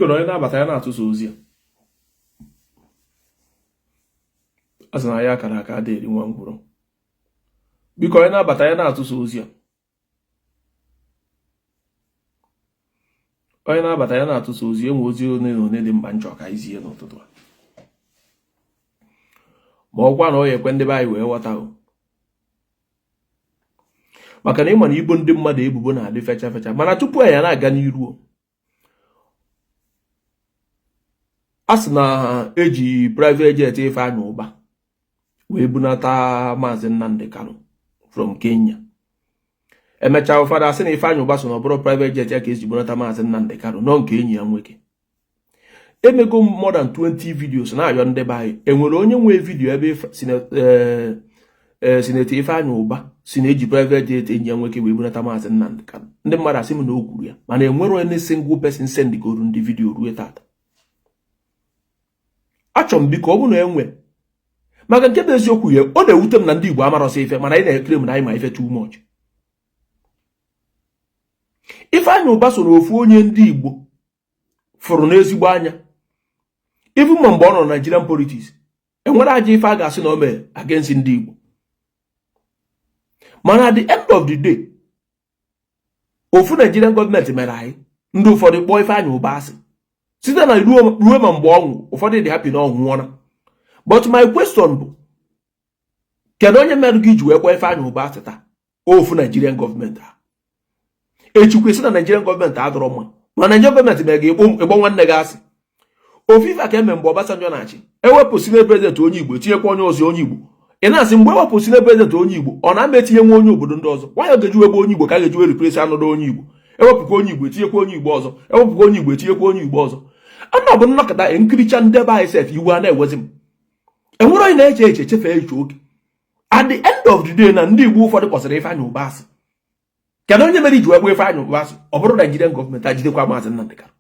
na onye na-abata ya na-atụsa ozi a. A sị na ya akara aka adịghị eri nwa ngwụrọ. Biko, onye na-abata ya na-atụsa ozi a. Onye na-abata ya na-atụsa ozi. Enwe ozi one na one dị mkpa nchọ ka anyị zie n'ụtụtụ a, ma ọkwa na ọ ya ekwe ndị be anyị wee ghọta o, maka na ịma na ibo ndị mmadụ ebubo na-adị fecha fecha. Mana tupu anyị na-aga n'iru, a sị na eji private jet Ifeanyị Ụba wee bunata Maazị Nnamdi Kanu from Kenya. Emechaa, ụfọdụ asị na Ifeanyị Ụba so na ọ bụrụ private jet ya ka esi bunata Maazị Nnamdi Kanu nọ nke enyi ya nwoke. Emego m more than 20 videos na-ayọ ndị be anyị, enwere onye nwee video ebe Senator Ifeanyị Ụba si na eji private jet enyi ya nwoke wee bunata Maazị Nnamdi Kanu? Ndị mmadụ asị m na o kwuru ya, mana enwere any single person sendigoro ndị video ruo tata. Achọrọ m, biko, ọ bụrụ na enwe, maka nke bụ eziokwu ya, ọ na-ewute m na ndị Igbo amarọsị ife, mana anyị na-ekiri m na anyị ma ife too much. Ifeanyị Ụba so na ofu onye ndị Igbo fụrụ n'ezigbo anya, even ma mgbe ọ nọ na Nigerian politics, enwere aja ife a ga-asị na o mere against ndị Igbo. Mana at the end of the day, ofu Nigerian gọọmenti mere anyị ndị ụfọdụ kpọọ Ifeanyị Ụba asị site na ruo ma mgbe ọnwụ. Ụfọdụ dị happy na ọ nwụọna, but my question bụ, kedu onye mere gị ji wee kpọọ Ifeanyị Ụba asị taa? Ofu Nigerian gọọmenti a echikwa esi na Nigerian gọọmenti adọrọ mma, ma Nigerian gọọmenti mere gị ịkpọ nwanne gị asị. Ofu ife a ka eme mgbe Obasanjo na-achị. Ewepụ senate president onye Igbo, tinyekwa onye ọzọ onye Igbo. Ị na-asị mgbe ewepụ senate president onye Igbo, ọ na-ama etinye nwa onye obodo ndị ọzọ? Nwaanyị ga-eji wegbe onye Igbo ka a ga-eji wee replace anọdụ onye Igbo. Ewepụkwa onye Igbo, etinyekwa onye Igbo ọzọ. Ewepụkwa onye Igbo, etinyekwa onye Igbo ọzọ. Ana ọ bụ nnọkọta nkiricha ndebe anyị sef, iwe a na-ewezi m. Enwere onye na-eche eche chefee eche oke. At the end of the day, na ndị Igbo ụfọdụ kpọsịrị Ifeanyị Ụba asị. Kedu onye mere iji wee gba Ifeanyị Ụba asị? Ọ bụrụ Nigerian gọọmenti ajidekwa Maazị Nnamdi Kanu,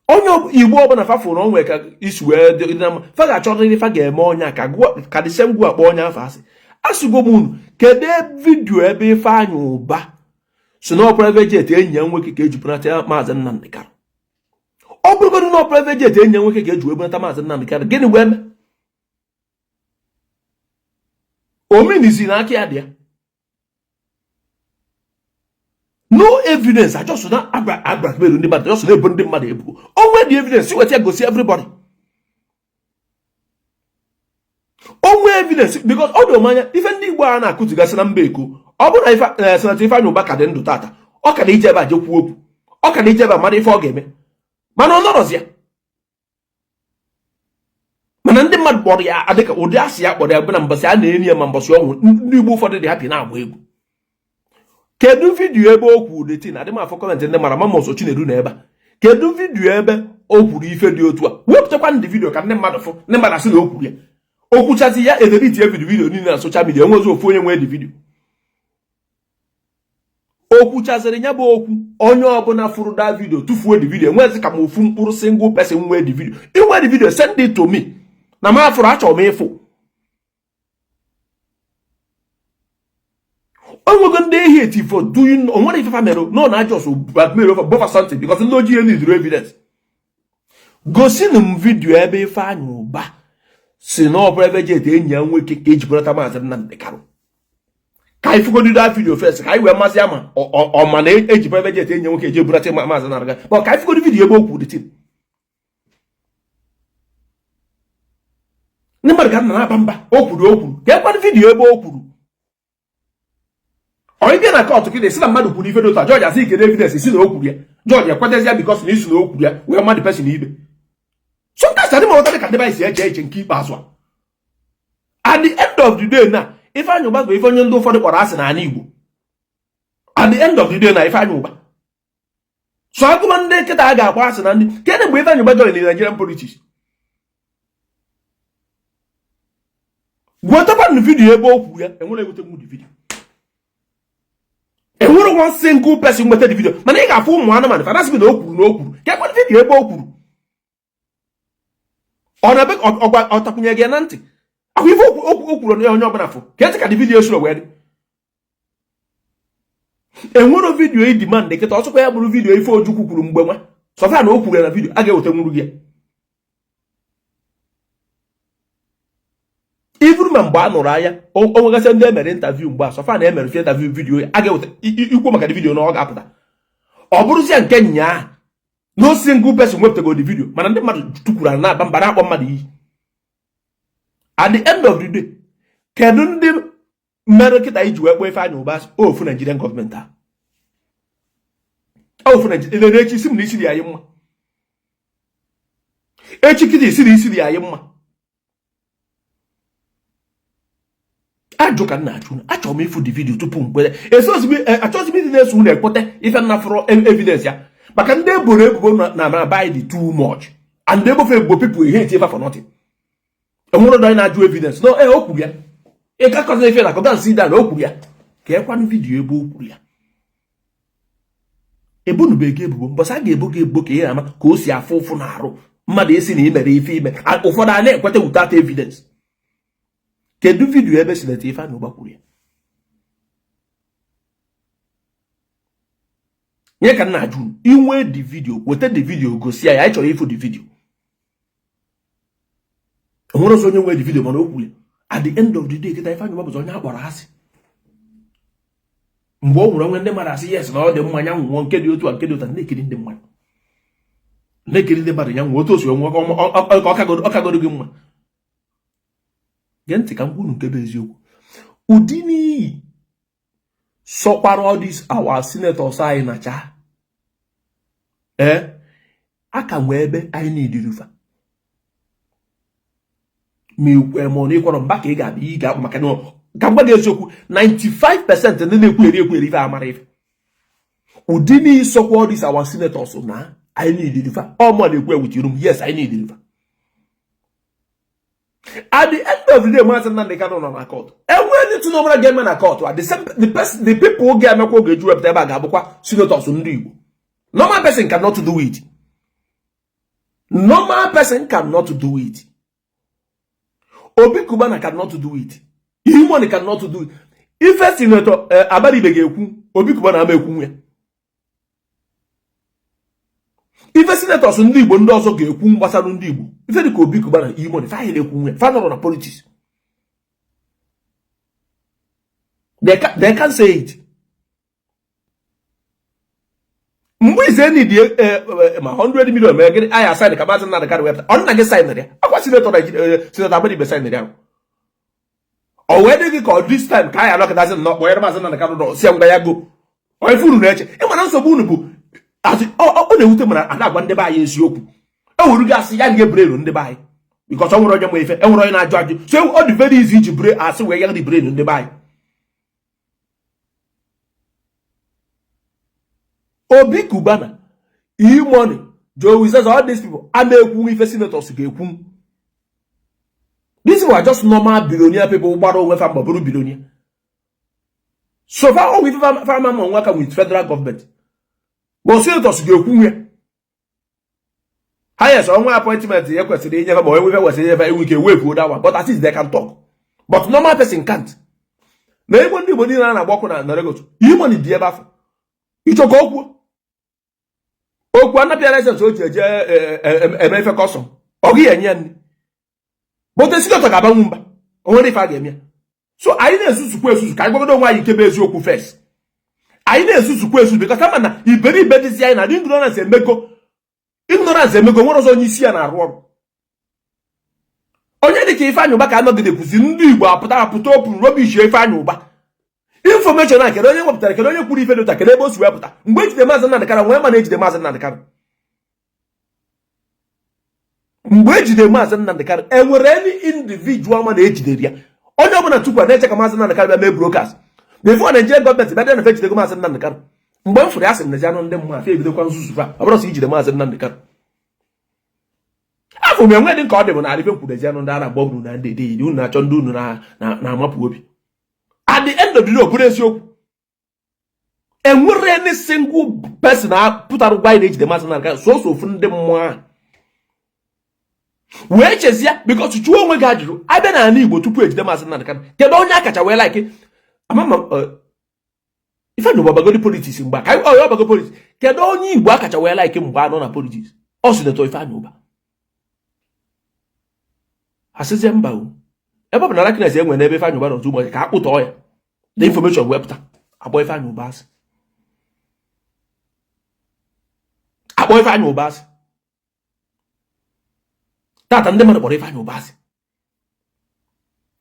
onye Igbo ọbụla fafụrụ onwe ka isi wee dị na mma, fa ga-achọrịrị fa ga-eme onye a ka the same gwu akpọ onye afọ asị. Asịgo m unu, kedu video ebe Ifeanyị Ụba si na private jet enyi ya nwoke ka eji bunata Maazị Nnamdi Kanu? Ọ bụrụgodị na private jet enyi ya nwoke ka eji wee bunata Maazị Nnamdi Kanu, gịnị wee mee omenisi na aka ya dị ya? No evidence. A just na agba ndị mmadụ, just na-ebo ndị mmadụ ebubo. Onwe the evidence, weta ya gosi everybody. Onwe evidence, because ọ dị anya ife ndị Igbo a na-akụzigasị na mba eko. Ọ bụrụ na Senator Ifeanyị Ụba ka dị ndụ tata, ọ ka na ije ebe a je kwuo okwu, ọ ka na ije ebe a mara ife ọ ga-eme, mana ọ nọrọzi ya. Mana ndị mmadụ kpọrọ ya adịka ụdị asị ya kpọrọ ya bụ na mbọsị a na-eni ya, ma mbọsị ọnwụ, ndị Igbo ụfọdụ dị happy na-agba egwu. Kedu video ebe o kwuru the thing? Adị m afọ comment ndị mara mama ọsọ Chinedu na ebe a. Kedu video ebe o kwuru ife dị otu a? Wepụtakwa ndị video ka ndị mmadụ fụ. Ndị mmadụ asị na o kwuru ya, o kwuchazi ya, edelete every video niile na social media. Enwezi ofu onye nwee the video o kwuchaziri ya bụ okwu. Onye ọbụla fụrụ that video tụfuo the video. Enwezi ka m ofu mkpụrụ single person nwee the video. Inwe the video, send it to me na m afụrụ, achọrọ m ịfụ. Onwego ndị ehi eti for doing onwere ife mere no na just blackmail over buffer something, because ndị ojii need evidence. Gosinụ m video ebe Ifeanyị Ụba si na ọ private jet enyi ya nwoke ka eji bunata Maazị Nnamdi Kanu, ka anyị fụgodu that video first, ka anyị wee masị ya ma ọ ma na eji private jet enyi ya nwoke eji bunata Maazị Nnamdi Kanu. Ma ka anyị fụgodu video ebe o kwuru the thing. Ndị mmadụ ga na-aba mba, o kwuru, o kwuru, ka ekwanụ video ebe o kwuru. Ọ ịbịa na court kịta, sị na mmadụ kwuru ife dị otu a, judge asị kedu evidence, si na o kwuru ya, judge ekwetazi ya because na isi na o kwuru ya wee mmadụ person ikpe. Sometimes adị m aghọta ka ndị be anyị si eche eche nke ikpeazụ a. At the end of the day, na Ifeanyị Ụba bụ ife onye ndị ụfọdụ kpọrọ asị n'ala Igbo. At the end of the day, na Ifeanyị Ụba so agụma ndị nkịta a ga-akpọ asị na ndị. Kedụ mgbe Ifeanyị Ụba join Nigerian politics? Wetakwanụ video ebe o kwuru ya. Enwere eweta the video, enwere one single person nweta the video, mana ị ga-afụ ụmụ anụmanụ fanasị na o kwuru na o kwuru. Ka ekwanụ video ebe o kwuru. Ọ na-ebe ọ takwunye gị na ntị ahụ ife o kwuru na onye ọbụla fụ ka eti ka the video soro wee dị. Enwero video i demand kịta, ọsọkwa ya bụrụ video ife Ojukwu kwuru mgbe nwa. So far na o kwuru ya na video, a ga-eweta nwuru gị ya. Even ma mgbe a nụrụ anya, o nwegasị ndị emere interview mgbe a, so far na emere fi interview video a ga-eweta ikwu maka the video na ọ ga-apụta. Ọ bụrụzia nke nyaa, no single person wepụtago the video, mana ndị mmadụ tukwuru ala na-aba mba, na-akpọ mmadụ iyi. At the end of the day, kedu ndị mere kịta iji wee kpọọ Ifeanyị Ụba ofu Nigerian gọọmenti a ofu Naijiria echi si m na isi dị anyị mma, echi kịta isi na isi dị anyị mma. Ajụ ka m na-ajụ unu, achọrọ m ịfụ the video tupu m kwere. Achọghịzi m ịdị na-eso unu ekweta ife m na-afụrọ evidence ya, maka ndị eboro ebubo na na be anyị dị too much, and ebofe ebubo people hate ever for nothing. Enwere onye na-ajụ evidence no e o kwuru ya, ị gakọzi ife na kọga nsi da na o kwuru ya, ka ekwanụ video ebe o kwuru ya. Ebunubeghị ebubo, mbọsị a ga-ebo gị ebubo ka ị ama ka o si afụ ụfụ na arụ mmadụ esi na imere ife ime, ụfọdụ a na-ekweta without evidence. Kedu video ebe Senator Ifeanyị Ụba kwuru ya? Nye ka m na-ajụ, inwe the video, weta the video gosi ya, anyị chọrọ ịfụ the video. Enwere ọzọ onye nwe the video, mana o kwuru ya. At the end of the day, kịta Ifeanyị Ụba bụzi onye a kpọrọ asị. Mgbe ọ nwụrụ, onwe ndị mmadụ asị yes, na ọ dị mma ya nwụọ, nke dị otu a, nke dị otu a, na-ekiri ndị mmadụ, na-ekiri ndị mmadụ ya nwụọ otu o si nwụọ, ka ọ kagoro gị mma. Gee ntị ka m gwa unu nke bụ eziokwu. Ụdị n'iyi sọkwara all these our senators anyị na-acha ee a ka nwee ebe anyị na-ediri fa ma ikwe ma ọ na ịkwọrọ mba ka ị ga-abịa ị ga-akpọ, maka na ka m gwa gị eziokwu, 95% ndị na-ekwugheri ekwugheri ife amara ife. Ụdị n'iyi sọkwa all these our senators na anyị na-ediri fa ọmụ na-ekwu ewutiru m, yes, anyị na-ediri fa. At the end of the day, Maazị Nnamdi Kanu nọ na court, enwee anything ọbụla ga-eme na court, the same the person the people ga-emekwa oge eju wepụta ebe a ga-abụkwa senators ndị Igbo. Normal person cannot do it. Normal person cannot do it. Obi Cubana cannot do it. E-Money cannot do it. Ife Senator Abaribe ga-ekwu, Obi Cubana ama ekwu ya. Ife senators ndị Igbo ndị ọzọ ga-ekwu gbasara ndị Igbo, ife dịka Obi Cubana, E-Money, fa na-ekwu nwe fa nọrọ na politics, they can say it. Mgbe ize need ma 100 million mere gịnị anyị asign ka Maazị Nnamdi Kanu wepụta ọ nna gị signere ya, akwa senator Naijiria, Senator Abaribe signere ya, ọ wee dị gị ka ọ this time ka anyị anọkọtazi nnọọ kpọnyere Maazị Nnamdi Kanu nọ si ngwa ya go ife unu na-eche. Ị mana nsogbu unu bụ ọ na-ewute mana a na-agwa ndị be anyị eziokwu, ewuru gị asị ya nye brain ndị be anyị, because ọ nwere onye ma ife, enwere onye na-ajụ ajụ, so ọ dị very easy iji brain asị wee ya dị brain ndị be anyị. Obi Cubana, E-Money, Joe Zaza, all these people ama ekwu ife senators ga-ekwu. These people are just normal billionaire people gbara onwe fa mgbe bụrụ billionaire. So far onwe ife fa ama ma nwa aka with federal government, but senators ga-ekwu nwe ha. Yes, ọnwa appointment ya kwesịrị inye ha, ma onye ife kwesịrị inye ha, enwe ike waive that one, but at least they can talk, but normal person can't. Na ego ndị Igbo niile a na-agba ọkụ na Lagos, E-Money dị ebe afọ ịchọ ka okwu okwu anapịa license o ji eje eme ife custom, ọ gị enye ya nri, but senator ga-abanwu mba, o nwere ife a ga-eme ya. So anyị na-ezuzukwa ezuzu ka anyị gwagodo onwe anyị nke bụ eziokwu first. Anyị na-ezuzukwa ezuzu because ama na iberibe dịzi anyị na ignorance emego, ignorance emego, nwere ọzọ onye isi ya na-arụ ọrụ. Onye dịka Ifeanyị Ụba ka anọgide kwụzi ndị Igbo apụta apụta open rubbish Ifeanyị Ụba information a, kedu onye wepụtara, kedu onye kwuru ife dị ụta, kedu ebe o si wepụta? Mgbe ejide Maazị Nnamdi Kanu, nwee mana ejide Maazị Nnamdi Kanu, mgbe ejide Maazị Nnamdi Kanu, enwere any individual mana ejidere ya? Onye ọbụla tukwa na-eche ka Maazị Nnamdi Kanu bịa mee broadcast before Nigerian gọọmenti bịa na ejidego Maazị Nnamdi Kanu. Mgbe m fụrụ ya, sị m na anụ ndị mma afọ ebidokwa nzuzu fa, ọ bụrụ sọ ijide Maazị Nnamdi Kanu afọ m enwe dị ka ọ dị bụ na arịfe kwuru ezi anụ ndị a na-agba unu na ndị ede unu na-achọ ndị unu na-amapụ obi. At the end of the day, ọ bụrụ eziokwu, enwere any single person a pụtara gwa anyị na-ejide Maazị Nnamdi Kanu, sọsọ ofu ndị mmụọ ahụ wee chezie. Because jụọ onwe gị ajụjụ, abịa n'ala Igbo tupu ejide Maazị Nnamdi Kanu, kedu onye a kacha wee like? Ama Ifeanyi Uba bagodi politics mgbe ka ọ bago politics, kedu onye Igbo a kacha wee like mgbe a nọ na politics? Ọ Senator Ifeanyi Uba. Asịzie mba o, ebe ọ bụ na likeness enwere n'ebe Ifeanyi Uba nọ ụmụ ka a kpụtọọ ya, the information wepụta, akpọ Ifeanyi Uba asị, akpọ Ifeanyi Uba asị. Tata ndị mmadụ kpọrọ Ifeanyi Uba asị.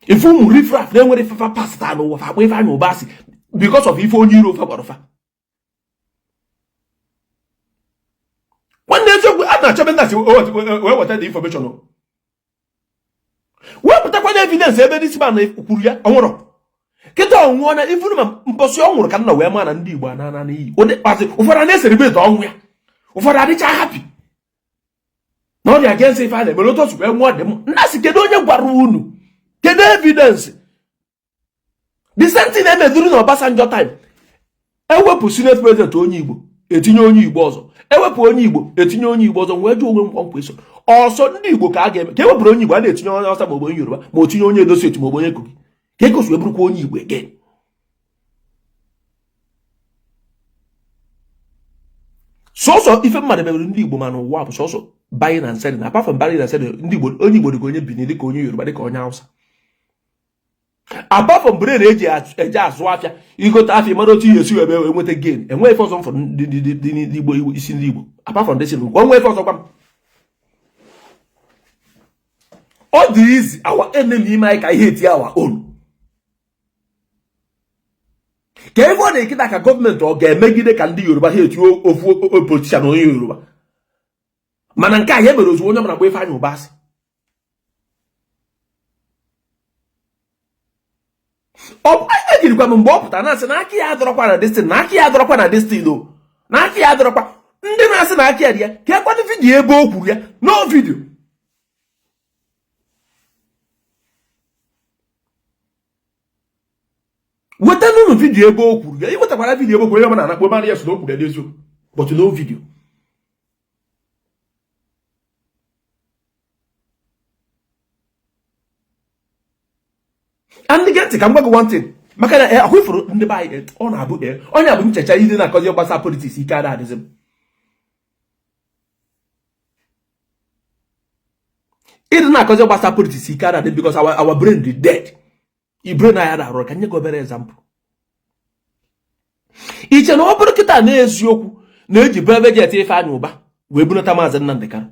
Ife ụmụ riffraff na-enwere ife fa pasta n'ụwa, fa akpọ Ifeanyi Uba asị because of ife onye iro fa gwara fa. Nwanne, eziokwu a na-achọbe nna si wee weta the information, wepụtakwa na evidence ebe this man kwuru ya. Ọ nwụrụ kịta, ọ nwụọ na ifuru ma mbọsị ọ nwụrụ ka nna wee ma na ndị Igbo anana n'iyi. Ụdị kpasị ụfọdụ a na-ecelebrate ọnwụ ya, ụfọdụ adịcha happy na ọ dị against ife a na-emere otu wee nwụọ dị m nna si. Kedu onye gwara unu? Kedu evidence? The same thing emeduru na Obasanjo time. Ewepụ senate president onye Igbo, etinye onye Igbo ọzọ. Ewepụ onye Igbo, etinye onye Igbo ọzọ. Wee jụọ onwe m kwesịrị ọsọ ndị Igbo ka a ga-eme ka ewepụrụ onye Igbo, a na-etinye onye Hausa ma ọ bụ onye Yoruba, ma o tinye onye Edo State ma ọ bụ onye Kogi, ka ekosi wee bụrụkwa onye Igbo again. Sọsọ ife mmadụ mebere ndị Igbo ma n'ụwa bụ sọsọ buying and selling. Apart from buying and selling, ndị Igbo, onye Igbo dịka onye Benin, dịka onye Yoruba, dịka onye Hausa. Apart from brain eji eje azụ afịa, igote afịa, mara otu ihe esi wee wee nweta gain, enweghị ife ọzọ m fụrụ ndị Igbo isi ndị Igbo apart from this. Onwe ife ọzọ gwa m. Ọ dị easy, our enemy ime anyị ka ihe eti our own ka ebe ọ na-ekịta ka gọọmenti ọ ga-emegide ka ndị Yoruba ha eti ofu politician onye Yoruba. Mana nke a ya mere ozugbo onye ọbụla gba Ifeanyi Uba asị. Ejirikwa m mgbe ọ pụtara na-asị na aka ya adọrọkwa na this thing, na aka ya adọrọkwa na this thing o, na aka ya adọrọkwa. Ndị na-asị na aka ya dị ya, ka ekwado video ebe o kwuru ya. No video. Weta n'ụlọ video ebe o kwuru ya. Ị wetakwara video ebe o kwuru ya, mana anakpo mara ya so na o kwuru ya n'eziokwu, but no video. And gee ntị ka m gwa gị one thing, maka na ahụ ifuru ndị be anyị, ọ na-abụ onye abụ nchecha ihe na-akọzi gbasa politics, ike ada adịzi m ịdị na-akọzi gbasa politics, ike ada adị, because our brain dị dead. I brain anyị ada arụ. Ka nye gị obere example. Iche na ọ bụrụ kịta na eziokwu na-eji private jet Ifeanyi Uba wee bunata Maazị Nnamdi Kanu,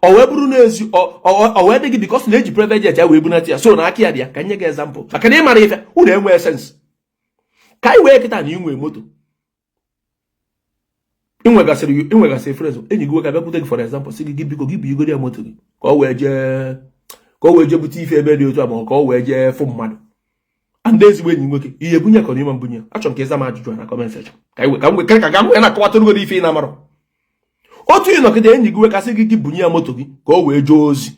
ọ wee bụrụ n'ezi ọ wee dị gị because na-eji private jet ya wee bunata ya, so na aka ya dị ya. Ka nye gị example, maka na ị mara ife unu enwee sense. Ka anyị wee kịta na inwe moto, inwegasịrị friends, enyi gị nwoke abịakwute gị, for example, sị gị, gị biko, gị bụ igoro ya moto gị ka o wee jee bute ife ebe dị otu a, ma ka o wee jee fụ mmadụ ndị ezigbo enyi nwoke, ihe bunye ka ọ n'ime mbunye. Achọrọ m ka ịza m ajụjụ a na comment section, ka m ka m wee na-akọwatụrụ gị ife ị na-amarọ. Otu ị nọkịta, enyi gị nwoke asị gị, gị bunye ya moto gị ka o wee jee ozi,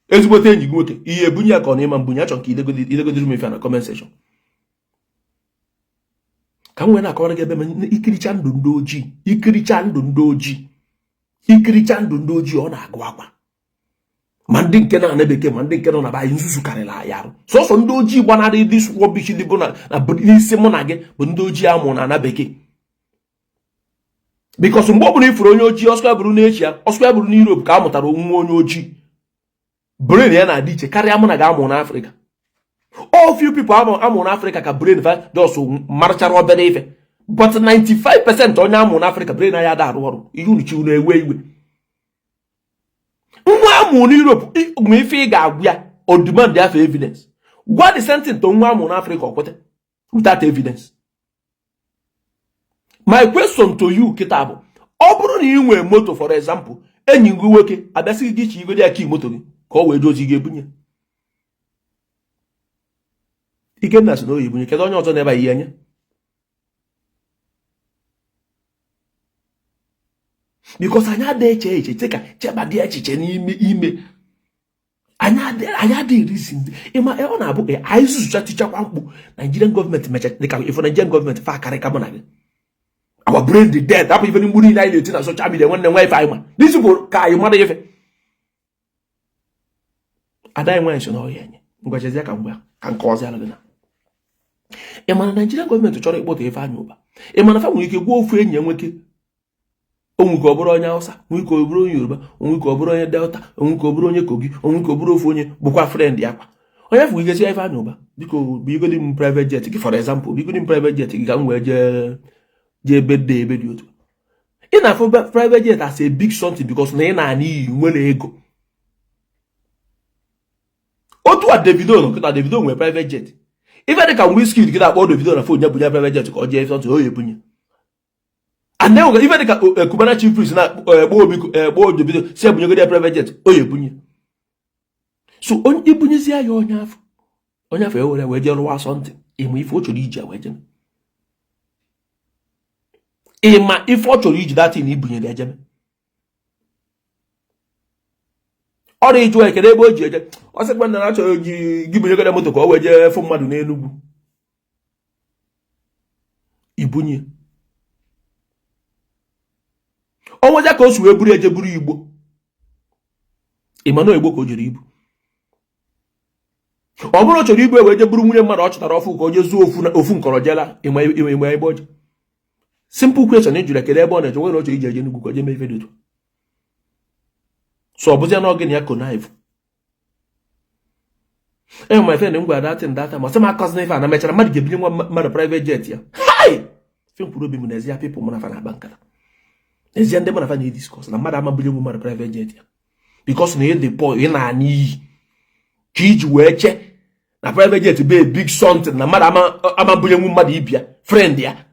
ezigbote enyi gị nwoke, ihe ebunye ya ka ọ n'ime mbunye? Achọrọ m ka idegodiri m ife na comment section, ka m wee na-akọwara gị ebe m ikiricha ndụ ndị ojii, ikiricha ndụ ndị ojii, ikiricha ndụ ndị ojii, ọ na-agụ akwa, ma ndị nke na-ana bekee, ma ndị nke nọ na be anyị. Nzuzu karịrị anyị arụ. Sọsọ ndị ojii gbanarị this rubbish dị bụ na n'isi mụ na gị bụ ndị ojii amụ na ana bekee, because mgbe ọ bụla ifuru onye ojii, ọsọ bụrụ n'Asia, ọsọ bụrụ n'Europe, ka a mụtara onwe onye ojii, brain ya na-adị iche karịa mụ na gị amụ n'Afrịka. All few people amụ n'Afrịka ka brain fa just marachara obere ife, but 95% onye amụ n'Afrịka, brain ya ada arụ ọrụ. Ihe unu chi unu ewe iwe. Nwa amụ n'Europe, ma ife ị ga-agwa ya, o demand afọ evidence. Gwa the same thing to nwa amụ n'Afrịka, ọ kweta without evidence. My question to you kịta bụ, ọ bụrụ na ị nwee moto, for example, enyi gị nwoke abịasị gị iche igodi ya key moto gị ka ọ wee jee ozi, ga-ebunye? Ikenna sị na oyi bunye. Kedu onye ọzọ na-ebe ihe enye? Because anyị adịghị eche echiche ka chebadị echiche n'ime ime anyị adịghị reason. Ịma ọ na-abụ anyị zụzụcha tichakwa mkpu Nigerian gọọmenti mecha dịka ifo Nigerian gọọmenti fa akarị ka mụ na gị, our brain dị dead. Hapụ ife mgbu niile anyị na-eti na social media. Nwanne, nwa ife anyị ma this bụ ka anyị mara ife ada anyị nwaanyị so na ọhịa enye ngwachezie ka mgbe ka nke ọzọ gị na ị mana Nigerian gọọmenti chọrọ ịkpọta Ifeanyi Uba. Ị ma na fa nwere ike gwa ofu enyi ya nwoke, o nwe ike ọ bụrụ onye Hausa, nwee ike ọ bụrụ onye Yoruba, onwe ike ọ bụrụ onye Delta, onwe ike ọ bụrụ onye Kogi, onwe ike ọ bụrụ ofu onye bụkwa friend ya kwa. Onye afụ ike si Ifeanyị Ụba, biko bigodi m private jet gị, for example, bigodi m private jet gị ka m wee jee jee birthday ebe dị otu. Ị na-afụ private jet as a big something because na ị na-ana iyi nwere ego. Otu a Davido nọ kịta, Davido nwere private jet. Ife dị ka Wizkid kịta akpọ Davido na phone ya bunye private jet ka ọ jee something, o ya ebunye. And then ife dị ka Cubana Chief Priest na-ekpo Obi ekpo Davido si ebunyegoro ya private jet, o ya ebunye. So onye ibunyezie ya, onye afọ ewere wee jee rụwa something. Ịma ife ọ chọrọ iji ya wee jee? Ịma ife ọ chọrọ iji datin ibunyere ya jeme? Ọrụ ịjụ ya kedu ebe o ji eje, ọ sịkwa na achọrọ ji gị bunyegoro moto ka ọ wee jee fụ mmadụ n'Enugwu. Ibunye o nweza ka o si wee buru eje buru igbo. Ịma na igbo ka o jere ibu? Ọ bụrụ ọ chọrọ ibu wee je buru nwunye mmadụ ọ chọtara ọfụ ka o jee zuo ofu nkọrọ jela. Ịma ebe o je? Simple question ị jụrụ, kedu ebe ọ na-eje, nwere ọ chọrọ iji eje Enugwu ka o jee mee ife dị otu. So ọ bụzie na ọ gị na ya connive. E my friend m gwara datin data ma sị m akọzina ife a na mechara mmadụ ga-ebinye nwa mmadụ private jet ya. Hai fe mkpụrụ obi m n'ezie, people mụ na fa na-akpa nkata n'ezie, ndị mụ na fa na-ediscuss na mmadụ ama bunye nwa mmadụ private jet ya because na ị dị poor, ị na-ana iyi ka iji wee che na private jet bụ a big something na mmadụ ama bunye nwa mmadụ ibia friend ya.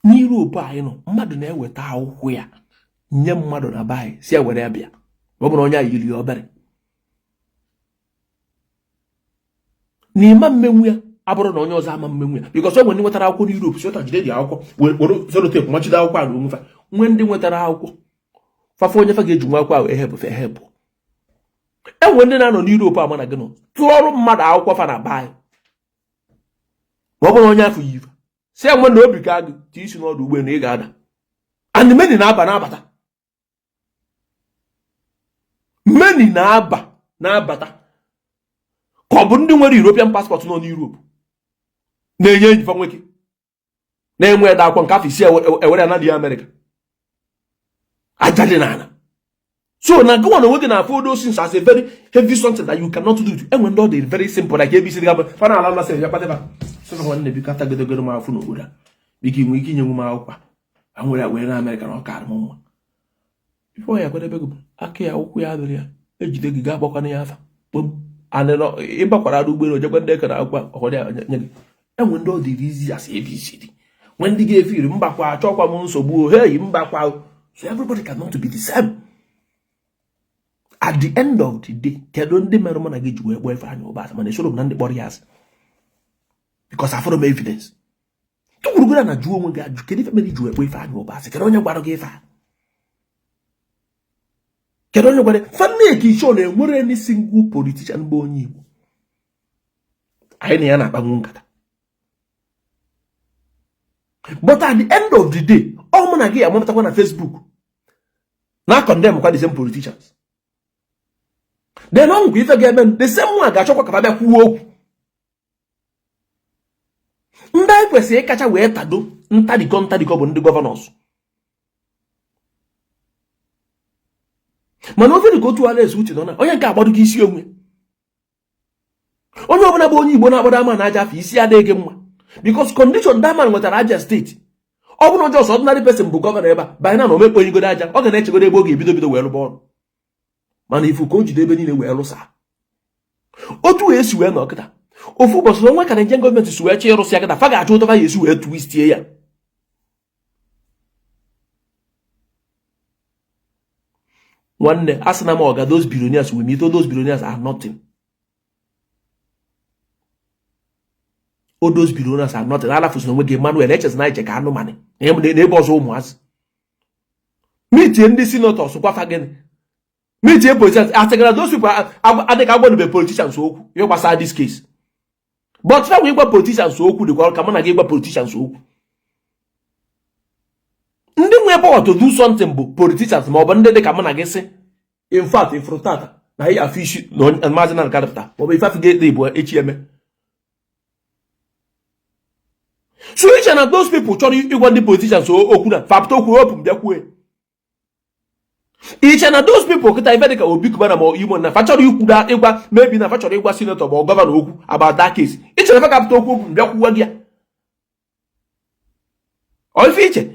N'Europe anyị nọ, mmadụ na-eweta akwụkwọ ya nye mmadụ na be anyị si ewere ya bịa, ọ bụrụ onye a yiri ya obere na ịma mmenwu ya abụrụ na onye ọzọ ama mmenwu ya, because o nwere ndị nwetara akwụkwọ n'Europe si ụta jide dị akwụkwọ were sellotape machide akwụkwọ a na onwe fa. Nwee ndị nwetara akwụkwọ fafa onye fa ga-eji nwa akwụkwọ ahụ ehepụ fa ehepụ. E nwere ndị na-anọ n'Europe ama na gị nọ tụọrụ mmadụ akwụkwọ fa na be anyị, ma ọ bụrụ onye afọ yi si enwe na obi ka gị tie isi n'ọdụ ụgbọelu ị ga-ada. And many na-aba na-abata, many na-aba na-abata ka ọ bụ ndị nwere European passport nọ n'Europe na-enye enyi fa nwoke na-enwe ede akwụkwọ nke afọ isi ewere ya na dị Amerịka aja dị n'ala. So na gịnwa na onwe gị na-afụ those things as a very heavy something that you cannot do. Enwe ndị ọ dị very simple, like ABC gaba fa na ala mmasị ya kpataba sị nwanne, biko atagidegoro m afụ n'obodo a, biko ị nwere ike inyenwu m akwụkwọ a nwere ya were na Amerịka na ọ kaara m mma. Ife ọ ya kwadebe gị bụ aka ya ụkwụ ya adịrị ya ejide gị gaa gbakwana ya afa kpom ịbakwara arụ ụgbọelu ojekwa ndị ekere akwụkwọ ọkwado ya nye gị. Enwe ndị ọ dịrị easy as ABCD, nwee ndị ga-efe iri mbakwa achọkwa m nsogbu, hey mbakwa. So everybody cannot be the same. At the end of the day, kedu ndị mere mụ na gị ji wee kpọọ Ifeanyị Ụba asị? Mana esoro m na ndị kpọrọ ya asị because afụrọ m evidence. Tụkwurugoro na jụọ onwe gị ajụ, kedu ife mere iji wee kpọọ Ifeanyị Ụba asị? Kedu onye gwara gị ife a? Kedu onye gwara fa make sure na enwere any single politician bụ onye Igbo anyị na ya na-akpanwu nkata? But at the end of the day, ọ mụ na gị amapụtakwa na Facebook na condemn kwa the same politicians. Then ọ nwekwa ife ga-eme, the same one ga-achọkwa ka fa bịa kwuo okwu. Ndị anyị kwesịrị ịkacha wee tado ntadikọ ntadikọ bụ ndị governors, mana ofe dị ka otu Alex Otti nọ na onye nke agbadogo isi onwe. Onye ọbụla bụ onye Igbo na-agbado ama na aja afọ isi adịghị mma, because condition that man nwetara Abia State, ọ bụrụ just ordinary person bụ governor ebe a banye na omekpo onyegodo aja, ọ ga na-echegodo ebe ọ ga-ebido bido wee rụba ọrụ. Mana ifu ka o jide ebe niile wee lụsa otu wee si wee nọ kịta ofu ụbọchị na onwe ka Nigerian gọọmenti si wee chọọ ịrụsị ya kịta, fa ga-achọ ụtọ fa ya esi wee twistie ya. Nwanne, a sị na m ọga, those billionaires we meet, those billionaires are nothing. All those billionaires are nothing. Alafụsị na onwe gị Emmanuel echezina iche ka anụmanụ n'ebe ọzọ ụmụazị meetie ndị senators gwafa gịnị, meetie politicians asịgara those people adịghị agwanube politicians okwu ihe gbasara this case, but fa wee gwa politicians okwu dịkwa ka mụ na gị gwa politicians okwu. Ndị nwe power to do something bụ politicians ma ọ bụ ndị dị ka mụ na gị sị in fact ifuru tata na anyị afụ isi na Maazị Nnamdi Kanu pụta ma ọ bụ ife afọ ga-ekpe bụ echi eme. So iche na those people chọrọ ịgwa ndị politicians okwu na fa pụta okwu open bịa kwue. Iche na those people kịta, ife dịka Obi Cubana ma Imo na fa chọrọ ikwu ịgwa, maybe na fa chọrọ ịgwa senator ma governor okwu about that case, iche na fa ga-apụta okwu open bịa kwuwa gị ya? Ọ ife iche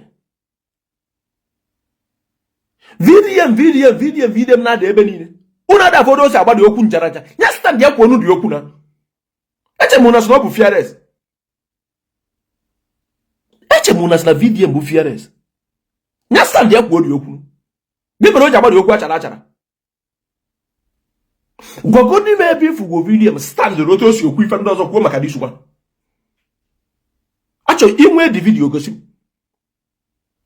VDM, VDM, VDM, VDM na-ada ebe niile, unu ada afọdụ ose agbada okwu njaraja ya stand ya kwuo dị okwu na eche m na sị na ọ bụ fearless. Eche m na sị na VDM bụ fearless, ya stand ya kwuo dị okwu. Gị mere o ji agbada okwu achara achara. Gwagodi m ebe ifugo VDM stand otu o si okwu ife ndị ọzọ kwuo maka this one. Achọ inwe dị video gosi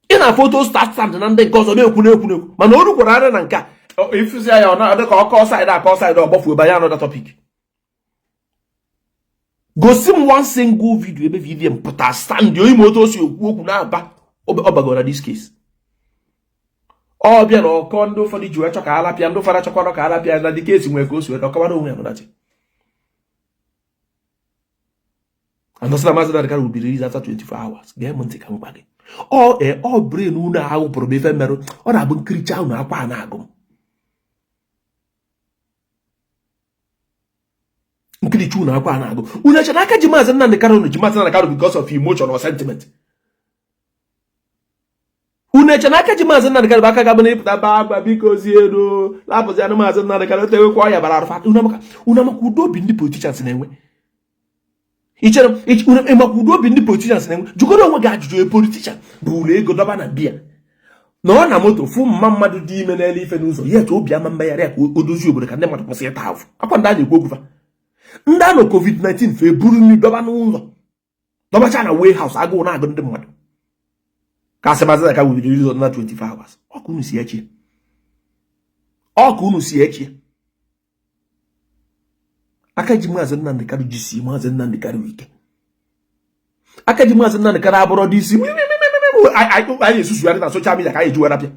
ị na foto start stand na ndị nke ọzọ na-ekwu na-ekwu na-ekwu, mana o rukwara ara na nke a ifuzi ya, ọ na-adị ka ọkọ side akọ side, ọgbafuo banye another topic. Gosi m one single video ebe VDM pụta stand ime otu o si ekwu okwu na-aba ọ bagoro na this case. Ọ bịa na ọkọ ndị ụfọdụ ji wee chọ ka alapịa, ndị ụfọdụ achọkwara ka alapịa na the case nwere ka o si wee ọkọwara onwe ya nọdachi. And Maazị Nnamdi Kanu will be released after 24 hours. Gee m ntị ka m gwa gị, ọ ee, ọ brain unu ahụ pụrụ m ife merụ ọ na-abụ nkiricha unu akwa a na-agụ m nkiricha unu akwa a na-agụ unu. Eche na aka ji Maazị Nnamdi Kanu, ji Maazị Nnamdi Kanu because of emotion or sentiment. Unu eche na aka ji Maazị Nnamdi Kanu bụ aka gabụ na ịpụta ba agba biko zie elu lapụzi anụ Maazị Nnamdi Kanu tegekwa ọya bara arụfa. Unu amaka udo obi ndị politicians na-enwe. Ichere ịmakwa udo obi ndị politicians na-enwe? Jụgoro onwe gị ajụjụ. E politician bụ ụlọ ego dọba na biya na ọ na moto fụ mma mmadụ dị ime n'elu ife n'ụzọ ya etu obi ama mmegharị ya ka o dozie obodo ka ndị mmadụ kwụsị ịta ahụ akwa. Ndị a na-ekwu okwu fa, ndị anọ COVID-19 fe buru nri dọba n'ụlọ, dọbacha na warehouse, agụụ na-agụ ndị mmadụ, ka asị Maazị ka wubiri ụzọ na 24 hours. Ọkụ unu si echi, ọkụ unu si echi. Aka ji Maazị Nnamdi Kanu jisi Maazị Nnamdi Kanu ike. Aka ji Maazị Nnamdi Kanu abụrọ dị isi anyị esusugharị na social media ka anyị eji were apịa.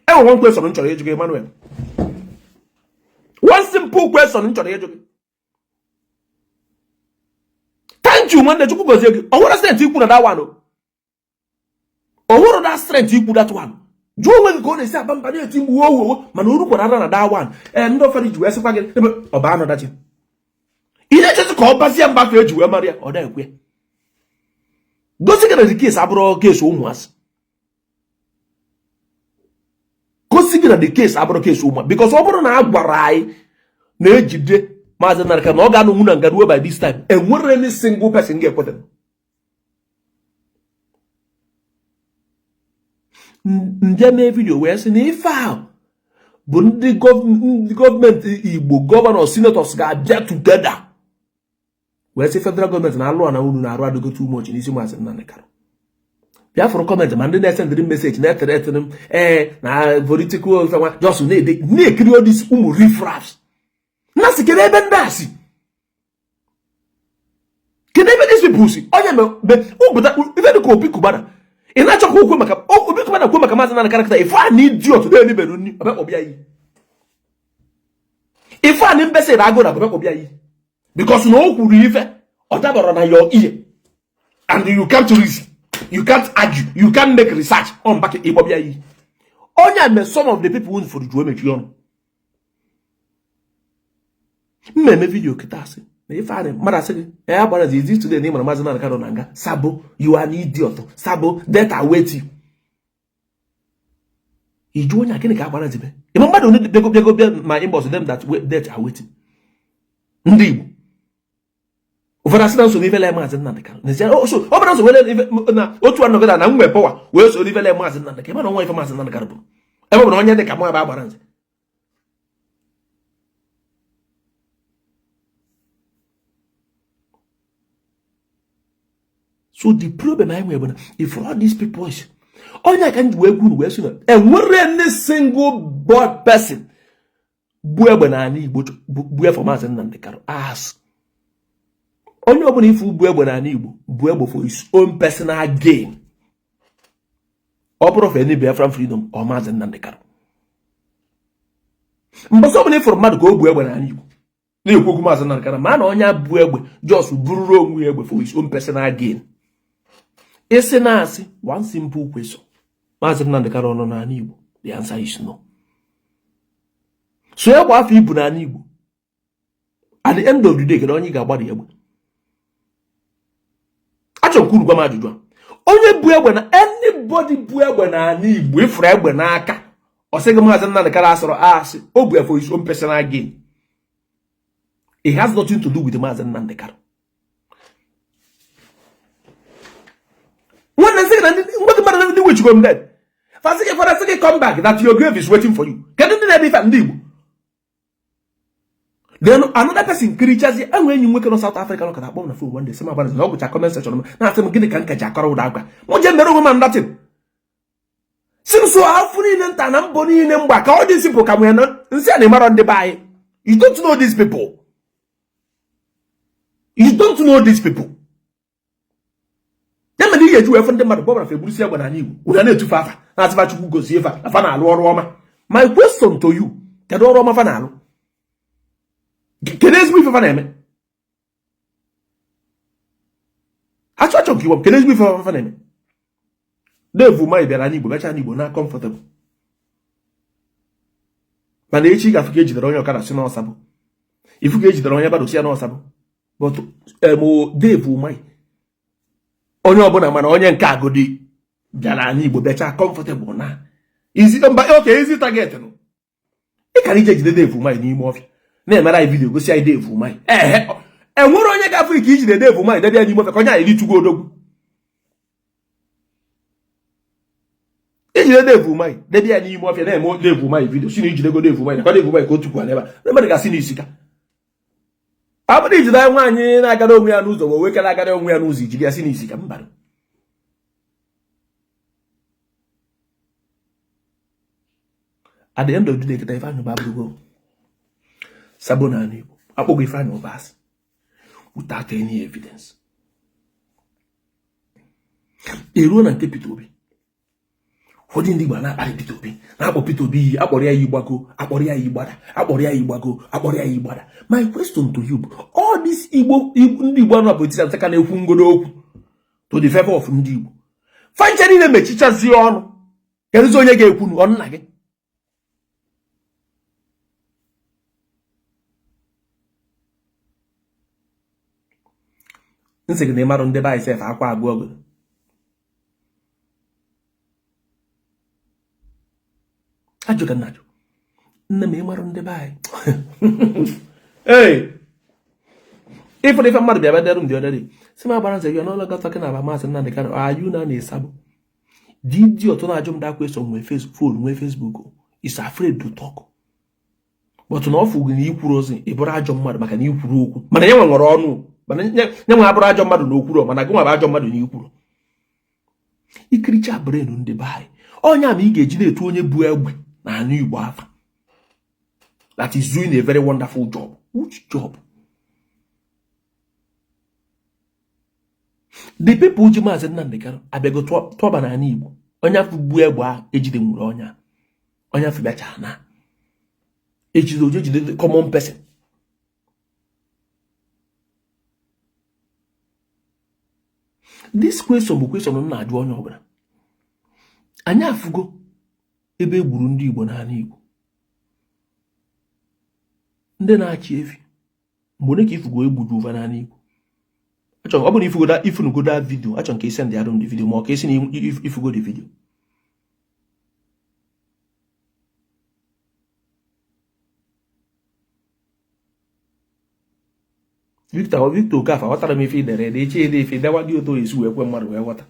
Enwere one question m chọrọ ịjụ gị, Emmanuel. One simple question m chọrọ ịjụ gị. Thank you, nwanne, Chukwu gozie gị. O nwere strength ikwu na that one? O nwere that strength ikwu that one? Jụọ onwe gị ka ọ na-esi aba mba na-eti mgbu owu owu, mana o rukwara ara na that one. Ee, ndị ụfọdụ ji wee sịkwa gị ọ ba anọdachi ị na-echezi ka ọ bazie mba ka eji wee mara ya, ọ na-ekwe gosi gị na the case abụrụ case ụmụazị. Gosi gị na the case abụrụ case ụmụ, because ọ bụrụ na a gwara anyị na-ejide Maazị Nnamdi Kanu na ọ ga-anọnwu na nga ruo by this time, enwere any single person ga-ekweta nje mee video wee sị na ife ahụ bụ ndị gọọmenti Igbo, governor, senators ga-abịa together wee sị federal gọọmenti na alụ na unu na-arụ adịgo too much n'isi Maazị Nnamdi Kanu. Bịa fụrụ comment ma ndị na-esendịrị message na-etere etere m ee na political nwa just na-ede na-ekiri odis ụmụ riffraffs na sị kedu ebe ndị a si, kedu ebe these people si. Onye ụpụta ife dị ka Obi Cubana, ị na-achọ ka okwu maka Obi Cubana kwuo maka Maazị Nnamdi Kanu kịta, ife a na idiot na-eribere nri ọbịa kpọbịa yi, ife a na mbesị na agụ na ọbịa kpọbịa yi, because na o kwuru ife ọ dabara na your ear and you can't reason, you can't argue, you can't make research on back ịkpọbịa yi. Onye me some of the people fụrụ juo emechi ọnụ mmemme video kịta asị na ife a mmadụ asị gị ya gbara izi today na ị mara Maazị Nnamdi Kanu na nga. Sabo, you are an idiot. Sabo, death await you. Iju onye a gịnị ka agbara zibe ịma mmadụ onye bịago bịago bịa ma inbox them that death awaiting ndị Igbo. Ụfọdụ asị na nsogbu ifele Maazị Nnamdi Kanu n'ezie so ọ bụrụ nsogbu ife na otu anọgịda na nwe power wee soro ifele Maazị Nnamdi Kanu, ịma na nwa ife Maazị Nnamdi Kanu bụ ebe ọ bụ na onye dị ka mụ ebe agbara nze. So the problem anyị nwere bụ na if all these people is onye ka m ji wee kwuru wee sị na enwere any single board person bu egbe n'ala Igbo bu efọ Maazị Nnamdi Kanu as onye ọbụla ife bu egbe n'ala Igbo bu egbe for his own personal gain, ọ bụrụ for any Biafran freedom or Maazị Nnamdi Kanu. Mbọsị ọbụla ịfụrụ mmadụ ka o bu egbe n'ala Igbo na-ekwu okwu Maazị Nnamdi Kanu, ma na onye bu egbe just bururu onwe ya egbe for his own personal gain. Isi na-asị one simple question: Maazị Nnamdi Kanu nọ n'ala Igbo? The answer is no. So egbe afọ ibu n'ala Igbo, at the end of the day, kedu onye ị ga-agbara egbe? Achọrọ m ka unu gwa m ajụjụ a. Onye bu egbe na anybody bu egbe n'ala Igbo, ịfụrụ egbe n'aka, ọ sị gị Maazị Nnamdi Kanu asọrọ asị, o bu ya for his own personal gain. It has nothing to do with Maazị Nnamdi Kanu. Nwanne, nsị gị na ndị ngwa mmadụ ndị wichigo m dead, fasị gị, fara sị gị, "Come back, that your grave is waiting for you." Kedu ndị na-eme ife? Ndị Igbo. Then another person kirichazi enwe enyi nwoke nọ South Africa nọ kata akpọ m na phone one day, sị m agbara na ọ gụcha comment section m, na-asị m gịnị ka nka ji akọrọ ụda agwa m jee mere onwe m ndatin si m so afụ niile nta na mbọ niile mgba ka ọ dị simple ka nwee nsị a na ịmarọ ndị be anyị. You don't know these people, you don't know these people. Ya mere ị ga-eji wee fụ ndị mmadụ gbọbara fa egburusi egbe n'ala Igbo, ụna na-etufu afa, na-asịfa Chukwu gozie fa na fa na-alụ ọrụ ọma. My question to you: kedu ọrụ ọma fa na-alụ? Kedu ezigbo ife fa na-eme? Achọ achọ nke iwe, kedu ezigbo ife fa na-eme? Dave Umahi bịara n'Igbo, bịacha n'Igbo na comfortable, mana echi ga-afụ ka ejidere onye ọkada si n'ọsabụ, ifu ka ejidere onye bado si ya n'ọsabụ. But Dave Umahi, onye ọbụla mana onye nke agodi bịara anyị Igbo, bịacha comfortable na easy mba oke easy target nụ. Ị kara ije jide Dave Umahi n'ime ọfịa na-emere anyị video, gosi anyị Dave Umahi. Ehe, enwere onye ga-afụ ike ijide Dave Umahi debe ya n'ime ọfịa ka onye anyị ritugo odogwu. Ijide Dave Umahi debe ya n'ime ọfịa na-eme Dave Umahi video, si na ijidego Dave Umahi, nakwa Dave Umahi ka o tukwu n'ebe a, ndị mmadụ ga-asị n'isi ka ọ bụrụ ijide nwaanyị na-agara onwe ya n'ụzọ, ma nwoke na-agara onwe ya n'ụzọ, ijide ya si n'isi ka mba. At the end of the day, kịta Ifeanyị Ụba abụrụgo sabo n'ala Igbo. Akpọgo Ifeanyị Ụba asị without any evidence. Eruo na nke Peter Obi, ụfọdụ ndị Igbo na-akparị Peter Obi, na-akpọ Peter Obi iyi, akpọrọ ya iyi gbago, akpọrọ ya iyi gbada, akpọrọ ya iyi gbago, akpọrọ ya iyi gbada. My question to you bụ, all this Igbo, ndị Igbo anụ politicians ka na-ekwu ngodo okwu to the favor of ndị Igbo, fancha niile mechichazie ọnụ, kedụzi onye ga-ekwu ọnụ nna gị? Nsị gị na ịmarụ ndị be anyị sef akwa agụ ọgụ. Ajụ ka nna ajụ nne m, ịmarụ ndị be anyị. Ee, ịfụrụ ife mmadụ bịa bịa derụ m dị ọdịrị si m agbara nze gị n'ụlọ talking about Maazị Nnamdi Kanu, are you na na-esabụ the idiot na-ajụ m that question? Nwee phone, nwee Facebook, is afraid to talk, but na ọ fụgị na ikwuru ozi, ị bụrụ ajọ mmadụ maka na ikwuru okwu. Mana ya nwere ọnụ, mana nye nwe abụrụ ajọ mmadụ na okwuru, mana gị nwa bụ ajọ mmadụ na ikwuru. Ikiricha brain ndị be anyị, onye ama ị ga-eji na-etu onye bu egbe na anụ Igbo afa that is doing a very wonderful job. Which job? The people ji Maazị Nnamdi Kanu abịago tụọba n'ala Igbo, onye afọ gbuo egbe ahụ ejide nwere onye onye afọ bịacha na ejide oje jide common person. This question bụ question m na-ajụ onye ọbụla. Anyị afụgo ebe e gburu ndị Igbo n'ala Igbo, ndị na-achị efi, mgbe onye ka ifugo egburu ụva n'ala Igbo? Achọrọ ọ bụrụ ifugoda ifunugoda video, achọrọ ka ị send arụ m the video, ma ọ ka esi na ifugo the video. Victor, Victor Okafor, aghọtara m ife i dere ede. Echi ede ife dewa gị otu esi wee kwe mmadụ wee ghọta.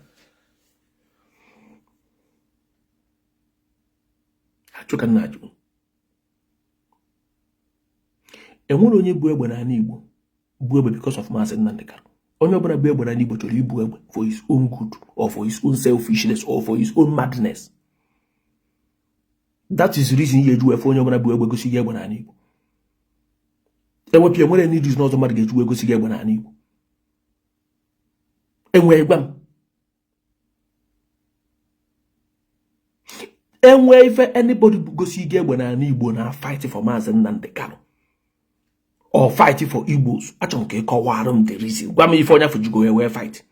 Achụ ka nna ajụ, enwere onye bu egbe n'ala Igbo bu egbe because of Maazị Nnamdi Kanu? Onye ọbụla bu egbe n'ala Igbo chọrọ ibu egbe for his own good or for his own selfishness or for his own madness. That is the reason ihe eji wee fụ onye ọbụla bu egbe gosi gị egbe n'ala Igbo. Ewepụ, enwere any reason ọzọ mmadụ ga-eji wee gosi gị egbe n'ala Igbo? Enwee, gwa m, enwee ife anybody gosi gị egbe n'ala Igbo na fight for Maazị Nnamdi Kanu or fight for Igbos? Achọrọ m ka ị kọwara m the reason. Gwa m ife onye afọ jigo ya wee fight.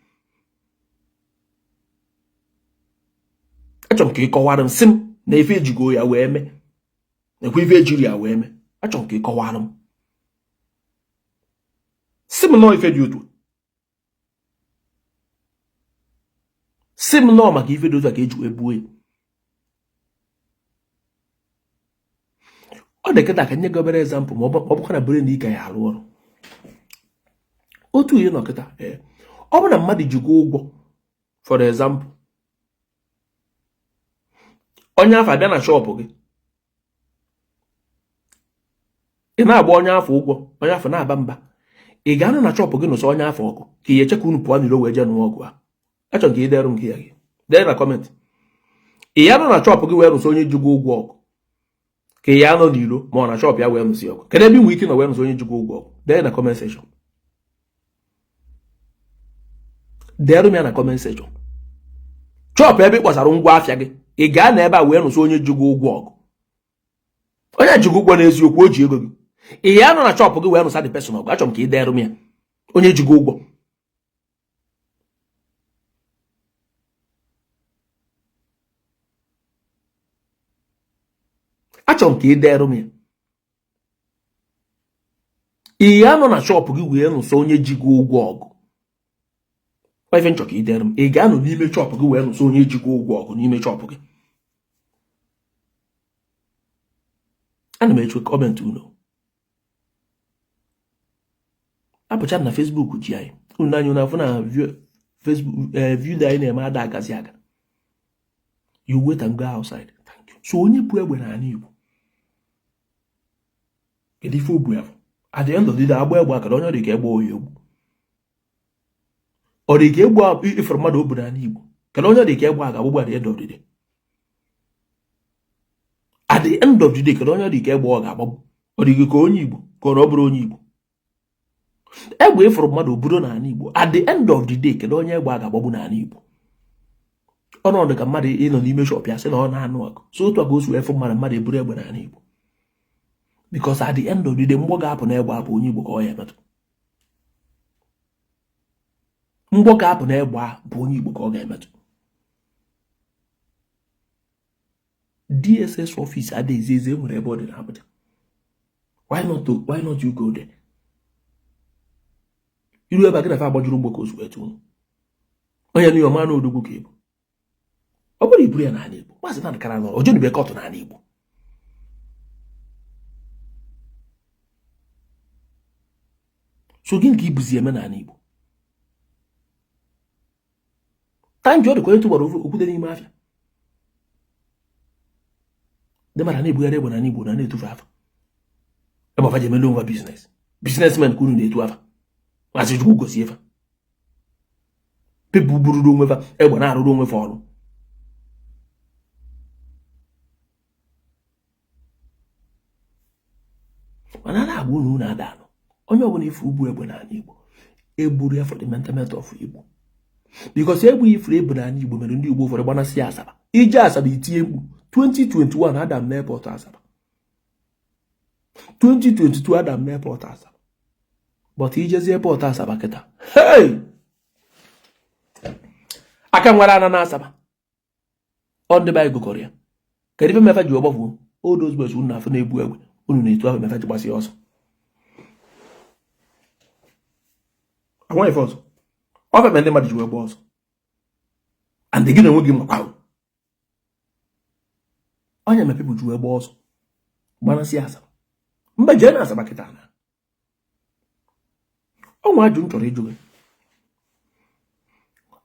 Achọrọ m ka ị kọwara m, sị m na ife ejigo ya wee mee, nekwa ife ejiri ya wee mee. Achọrọ m ka ị kọwara m, sị m nọọ ife dị otu, sị m nọọ maka ife dị otu a ka eji wee buo ya. Ọ dị kịta ka nye gị obere example, ma ọ bụkwa na brain ị ka ya arụ ọrụ otu ihe nọ kịta. Ọ bụ na mmadụ ji gị ụgwọ, for example, onye afọ abịa na shop gị, ị na-agba onye afọ ụgwọ, onye afọ na-aba mba, ị ga-anọ na shop gị nụsọ onye afọ ọgụ, ka ị eche ka unu pụọ n'iro wee jee nụọ ọgụ a? Achọrọ ka ị dere nke ya gị dee na comment. Ị ya nọ na shop gị wee nụsọ onye ji gị ụgwọ ọgụ, ka ị ya nọ n'iro ma ọ na shop ya wee nụsị ọgụ? Kedu ebe ị nwere ike nọ wee nụsọ onye ji gị ụgwọ ọgụ? Dee na comment section, deere m ya na comment section. Shop ebe ị kpọsara ngwa afịa gị, ị gaa na ebe a wee nụsọ onye ji gị ụgwọ ọgụ? Onye ji gị ụgwọ n'eziokwu, o ji ego gị, ị ya nọ na shop gị wee nụsa the person ọgụ? Achọrọ m ka ị deere m ya, onye ji gị ụgwọ. Achọrọ m ka ị deere m ya. Ị ya nọ na shop gị wee nụsa onye ji gị ụgwọ ọgụ? Ife m chọ ka ị dere m, ị ga-anọ n'ime shop gị wee nụsa onye ji gị ụgwọ ọgụ n'ime shop gị? Ana m eche comment unu. Apụcha na Facebook ji anyị unu anya, unu afụ na Facebook video anyị na-eme ada agazi aga. You wait and go outside. Thank you. So onye bu egbe n'ala Igbo, kedu ife o bu ya? At the end of the day, agba egbe akara onye ọ dị ka egbe oyi egbu, ọ dị ka egbe ifere mmadụ o bu n'ala Igbo, kedu onye ọ dị ka egbe a ga-agbagbu? At the end of the day, at the end of the day, kedu onye ọ dị ka egbe ọ ga-agbagbu? Ọ dị ka onye Igbo, ka ọ bụrụ onye Igbo? Egbe ịfụrụ mmadụ oburu n'ala Igbo, at the end of the day, kedu onye egbe a ga-agbagbu n'ala Igbo? Ọnọdụ ka mmadụ ịnọ n'ime shop ya sị na ọ na-anụ ọgụ. So otu a ka o si wee fụ mmadụ, mmadụ eburu egbe n'ala Igbo, because at the end of the day, mgbọ ga-apụ na egbe abụ onye Igbo ka ọ ya emetụ. Mgbọ ga-apụ na egbe a bụ onye Igbo ka ọ ga-emetụ. DSS office adịghịzi ezi, enwere ebe ọ dị n'Abuja. Why not you go there? Iru ebe a gị na fa agbajuru mgbọ ka o si wee tụọ onye n'ihe ọma na odogwu ka ịbụ. Ọ bụrụ iburu ya n'ala Igbo, Maazị Nnamdi Kanu nọrọ ojenube court n'ala Igbo. So gịnị ka ibuzi eme n'ala Igbo? Thank you. Ọ dịka onye tụgbara okwute n'ime afịa. Ndị mmadụ na-ebugharị egbe n'ala Igbo na na-etufu afa ebe ọfa ji emelu onwe business, businessmen ka unu na-etu afa. Maazị Chukwu gosi efa people bururu onwe fa egbe na-arụrụ onwe fa ọrụ. Mana a na-agwa unu, unu ada anụ. Onye ọbụla ife ubu egbe n'ala Igbo, eburu ya for the betterment of Igbo, because egbe ifuru ebu n'ala Igbo mere ndị Igbo ụfọdụ gbanasị Asaba. Ije Asaba itinye mkpu. 2021 adam n'airport Asaba, 2022 adam n'airport Asaba, but ijezi airport Asaba kịta, hey, aka nwere ana na Asaba, ọ ndị be anyị gụkọrọ ya. Kedu ife mefa ji ọgbafuo? All those boys unu na-afụ na-ebu egbe, unu na-etu ahụ, mefa ji gbasi ọsọ. Anwaghị ife ọzọ ọ fe ndị mmadụ ji wee gba ọsọ. And gị na onwe gị makwa onye me people ji wee gba ọsọ gbanasị Asaba. Mba, jee na Asaba kịta na ọnwa ajụ m chọrọ ịjụ gị.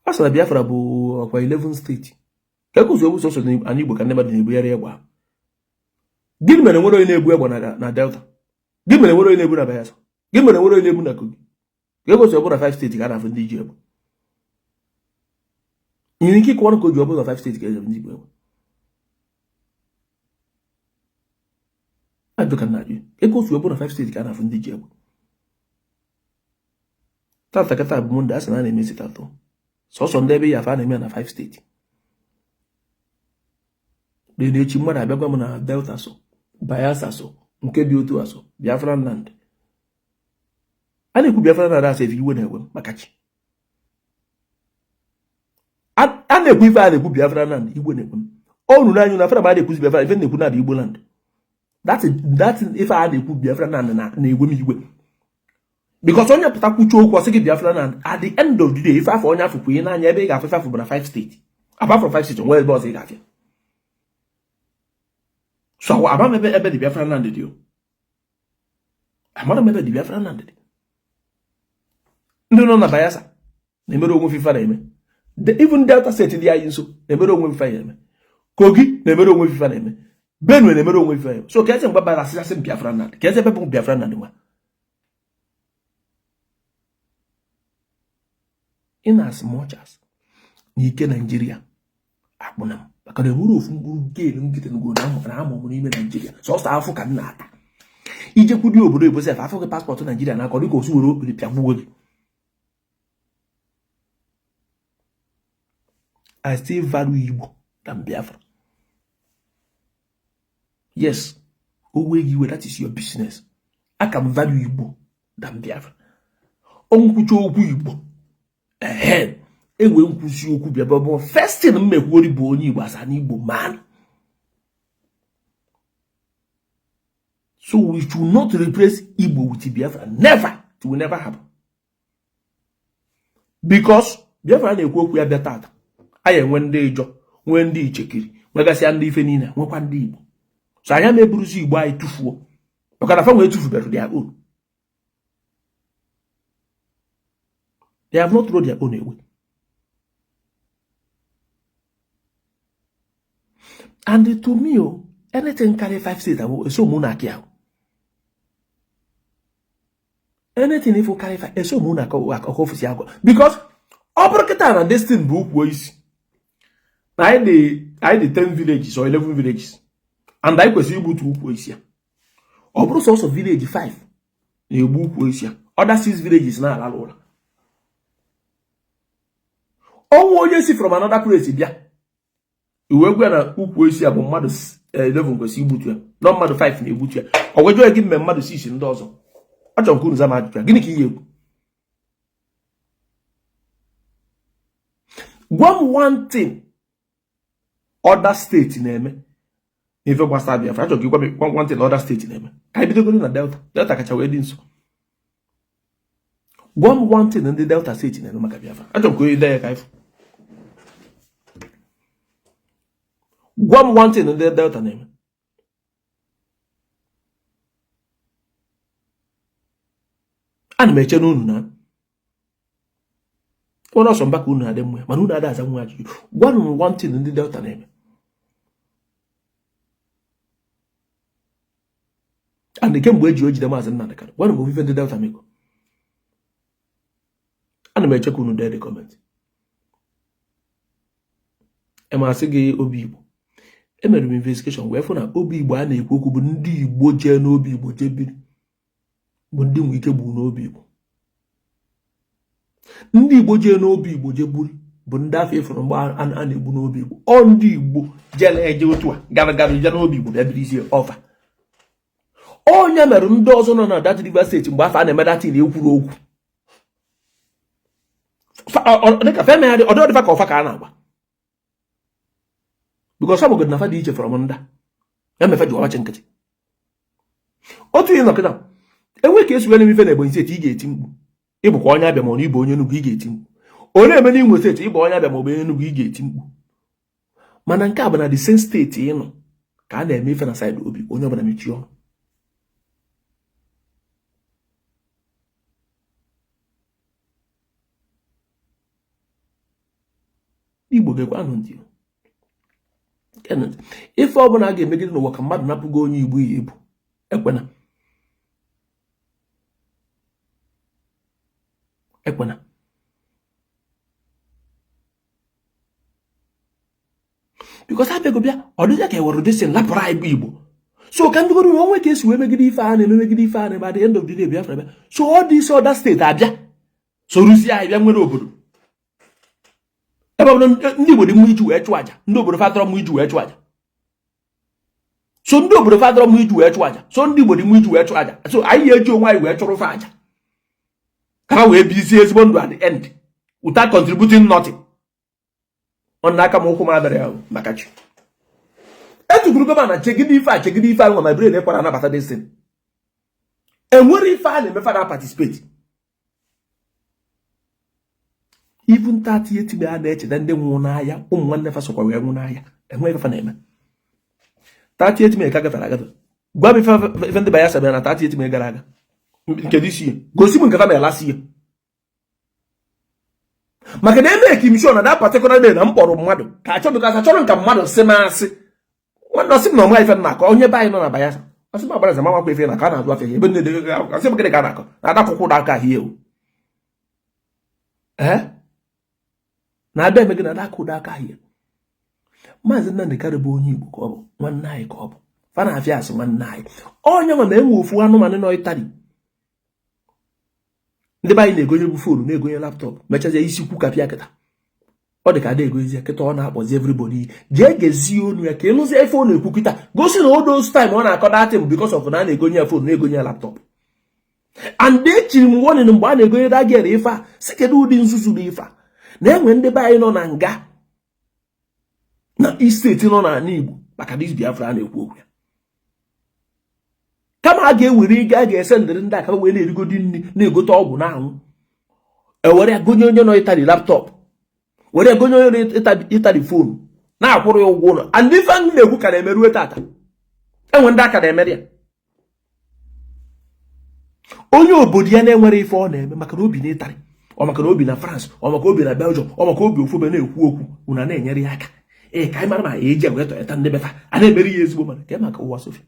A sị na Biafra bụ ọkwa 11 steeti ka ekuzi obu sọsọ n'ala Igbo ka ndị mmadụ na-ebugharị egbe ahụ. Gịnị mere nwere onye na-ebu egbe na Delta? Gịnị mere nwere onye na-ebu na Bayelsa? Gịnị mere nwere onye na-ebu na Kogi? Ka egosi ọ bụrụ na 5 steeti ka a na-afụ ndị ji egbe. Nyere ike ịkọwara ka o ji ọ bụrụ na 5 steeti ka eji ndị Igbo egbe. Ajụ ka na-ajụ, ego otu ọ bụrụ na 5 steeti ka a na-afụ ndị ji egbe. Tata kata bụ Monday, a sị na a na-emezi tatọ sọsọ ndị ebe ya afa a na-eme na 5 steeti dị echi. Mmadụ abịagwa m na Delta so, Bayelsa so, nke dị otu a so Biafran land. A na-ekwu Biafran land, asị efe iwe na-ewe m maka chi. A na-ekwu ife a na-ekwu Biafran land, iwe na-ewe m. Ọ nụrụ anyị na afra ma na-ekwuzi Biafra, ife na-ekwu na Igbo land. That ife a na-ekwu Biafra land na-ewe m iwe, because onye pụta kwuchi okwu, ọ sị gị Biafra land. At the end of the day, ife afọ onye afọ kwunye n'anya ebe ị ga-afụ ife afọ bụ na 5 steeti. Apart from 5 steeti, nwee ebe ọzọ ị ga-afịa. So ama m ebe dị Biafra land dị o. Amara m ebe dị Biafra land dị. Ndị nọ na Bayelsa na-emere onwe FIFA na-eme. Even Delta steeti dị anyị nso na-emere onwe FIFA na-eme. Kogi na-emere onwe FIFA na-eme. Benue na-emere onwe FIFA na-eme. So ka eze mgbe bara asịasị Biafra land, ka eze ebe bụ Biafra land nwa. In as much as na ike Naijiria akpụna m, maka na enwere ofu mkpụrụ gain nkịtị ngo na amụ m n'ime Naijiria, sọsọ afụ ka m na-ata. Ijekwudi obodo oyibo sef, afụ gị passport Naijiria n'aka, ọ dịka osu were okpiri pịagbuo gị. I still value Igbo than Biafra. Yes, owe gị iwe, that is your business. Aka m value Igbo than Biafra. Nkwuchi okwu Igbo, ehe, enwe nkwusi okwu Biafra bụ first thing m mekwuori bụ onye Igbo asa na Igbo man. So we should not replace Igbo with Biafra. Never. It will never happen. Because Biafra na-ekwu okwu ya bịa tata, anyị enwe ndị Ijọ, nwee ndị Ichekiri, nwegasịa ndị ife niile, nwekwa ndị Igbo. So anyị ma-eburuzi Igbo anyị tụfuo, maka na fa nwee tụfubere their own. They have not thrown their own away. And to me, oh, anything carry 5 states, eso mụ na akị ahụ. Anything if you carry 5, eso mụ na akọ ofisi agwa. Because ọ bụrụ kịta na destin bụ ukwu isi na anyị dị 10 villages or 11 villages, and anyị kwesịrị igbutu ukwu isi ya. Ọ bụrụ sọsọ village 5 na-egbu ukwu isi ya, other 6 villages na-alala ụra. Ọnwụ onye si from another place bịa, iwe gwa na ukwu isi ya bụ mmadụ 11 kwesịrị igbutu ya, nọ mmadụ 5 na-egbutu ya. Ọ gwejụọ gị mme mmadụ 6 ndị ọzọ. Achọrọ m ka unu za m ajụjụ ya. Gịnị ka ị ga-ekwu? Gwa m one thing other steeti na-eme n'ife gbasara Biafra. Achọrọ ka ị gwa m one thing other steeti na-eme. Ka anyị bidogoro na Delta. Delta kacha wee dị nso. Gwa m one thing ndị Delta steeti na-eme maka Biafra. Achọrọ m ka onye dee ya ka anyị fụ. Gwa m one thing ndị Delta na-eme. Ana m eche n'unu na onye ọsọ mba ka unu adị mma, mana unu ada aza nwa ajụjụ. Gwanụ m one thing ndị Delta na-eme. And kemgbe eji ojide Maazị Nnamdi Kanu, gwanụ m ofufe ndị Delta mego. Ana m eche ka unu dee the comment. Emasị gị obi Igbo. Emere m investigation wee fụ na obi Igbo a na-ekwu okwu bụ ndị Igbo jee n'obi Igbo jee biri, bụ ndị nwe ike gburu n'obi Igbo. Ndị Igbo jee n'obi Igbo jee gburu bụ ndị afọ ịfụrụ mgbe a na-egbu n'obi Igbo. Ọ ndị Igbo jere eje otu a gara gara jee n'obi Igbo bịa birizie ọfa. Onye mere ndị ọzọ nọ na that Rivers steeti mgbe afọ a na-eme datin ekwuru okwu dịka femegharị ọdị ọdịfa ka ọfa ka a na-agba, because ọ bụgodị na fa dị iche from nda ya mefe ji ọwachi nkịtị. Otu ihe nọkịta enwe ka esi wee ife na Ebonyi steeti, ị ga-eti mkpu. Ịbụkwa onye Abịa ma ọ na ịbụ onye Enugu, ị ga-eti mkpu. Ọ na-eme n'Imo steeti, ịbụ onye Abịa ma ọ bụ onye Enugu, ị ga-eti mkpu. Mana nke a bụ na the same steeti ị nọ ka a na-eme ife na side obi onye ọbụla mechie ọnụ. Igbo ga-ekwe ntị. Ife ọbụla a ga-emegide n'ụwa ka mmadụ napụgo onye Igbo ya ebu, ekwena ekwena. Because abịago bịa ọ dịghị ka ewere dịsị lapụrụ anyị bụ Igbo. So ka ndị goro onwe ka esi wee megide ife a na-eme, megide ife a na-eme, at the end of the day Biafra bịa. So ọ dị isi other steeti abịa soruzie anyị bịa nwere obodo ebe ọ bụla ndị Igbo dị mma iji wee chụọ aja, ndị obodo fadọrọ mma iji wee chụọ aja. So ndị obodo fadọrọ mma iji wee chụọ aja, so ndị Igbo dị mma iji wee chụọ aja. So anyị ga-eji onwe anyị wee chụrụ fa aja ka ha wee bizie ezigbo ndụ at the end without contributing nothing. Ọ na aka m ụkwụ m adịrị ya maka chi. Etukwurugo m na chegide ife a, chegide ife a nwa, my brain ekwara anabata this thing. Enwere ife a na-eme fa na participate. Even 38 May a na-echeta ndị nwụrụ n'agha, ụmụ nwanne fa sokwa wee nwụ n'agha, enweghị ife fa na-eme. 38 May ka gafere agafe. Gwa m ife ndị Bayelsa mere na 38 May gara aga nke this year. Gosi m nke fa mere last year, maka na eme ka m sure na that particular day na m kpọrọ mmadụ ka achọ, because achọrọ m ka mmadụ sị m asị. Nwanne ọsị m na ọma ife na-akọ onye be anyị nọ na Bayelsa, ọsị m agbara ma makwa ife na ka a na-azụ afịa ebe nne asị m gịnị ka a na-akọ na adakwụkwọ ụda aka ahịa ewu ee na-ada eme gị na adaka ụda aka ahịa. Maazị Nnamdi Kanu bụ onye Igbo ka ọ bụ, nwanne anyị ka ọ bụ, fa na-afịa asị nwanne anyị onye nwe ma enwe ofu anụmanụ nọ Italy. Ndị be anyị na-egonye bụ phone, na-egonye laptop, mechazie isi kwu kapịa kịta ọ dị ka ada egozie kịta. Ọ na-akpọzi everybody jee gezie onu ya ka ịnụzie ife ọ na-ekwu kịta, gosi na all those time ọ na-akọ that thing because of na a na-egonye ya phone, na-egonye ya laptop. And echiri m warning mgbe a na-egonye that girl ife a, si kedu ụdị nzuzu dị ife a na-enwe ndị be anyị nọ na nga na steeti nọ n'ala Igbo maka this Biafra a na-ekwu okwu ya. Kama a ga-ewere ego a ga-ese ndịrị ndị aka wee na-erigodi nri, na-egote ọgwụ na-anwụ, ewere ya gonye onye nọ Italy laptop, were ya gonye onye nọ Italy phone, na-akwụrụ ya ụgwọ ụlọ. And ife m na-ekwu ka na-emeruo tata, enwe ndị aka na-emere ya. Onye obodo ya na-enwere ife ọ na-eme maka na obi na Italy, ọ maka na obi na France, ọ maka obi na Belgium, ọ maka obi ofu ebe na-ekwu okwu, unu na-enyere ya aka. Ee, ka anyị mara ma eji wee tọyata ndị befa a na-emere ya ezigbo. Mana ka maka ụwa Sofia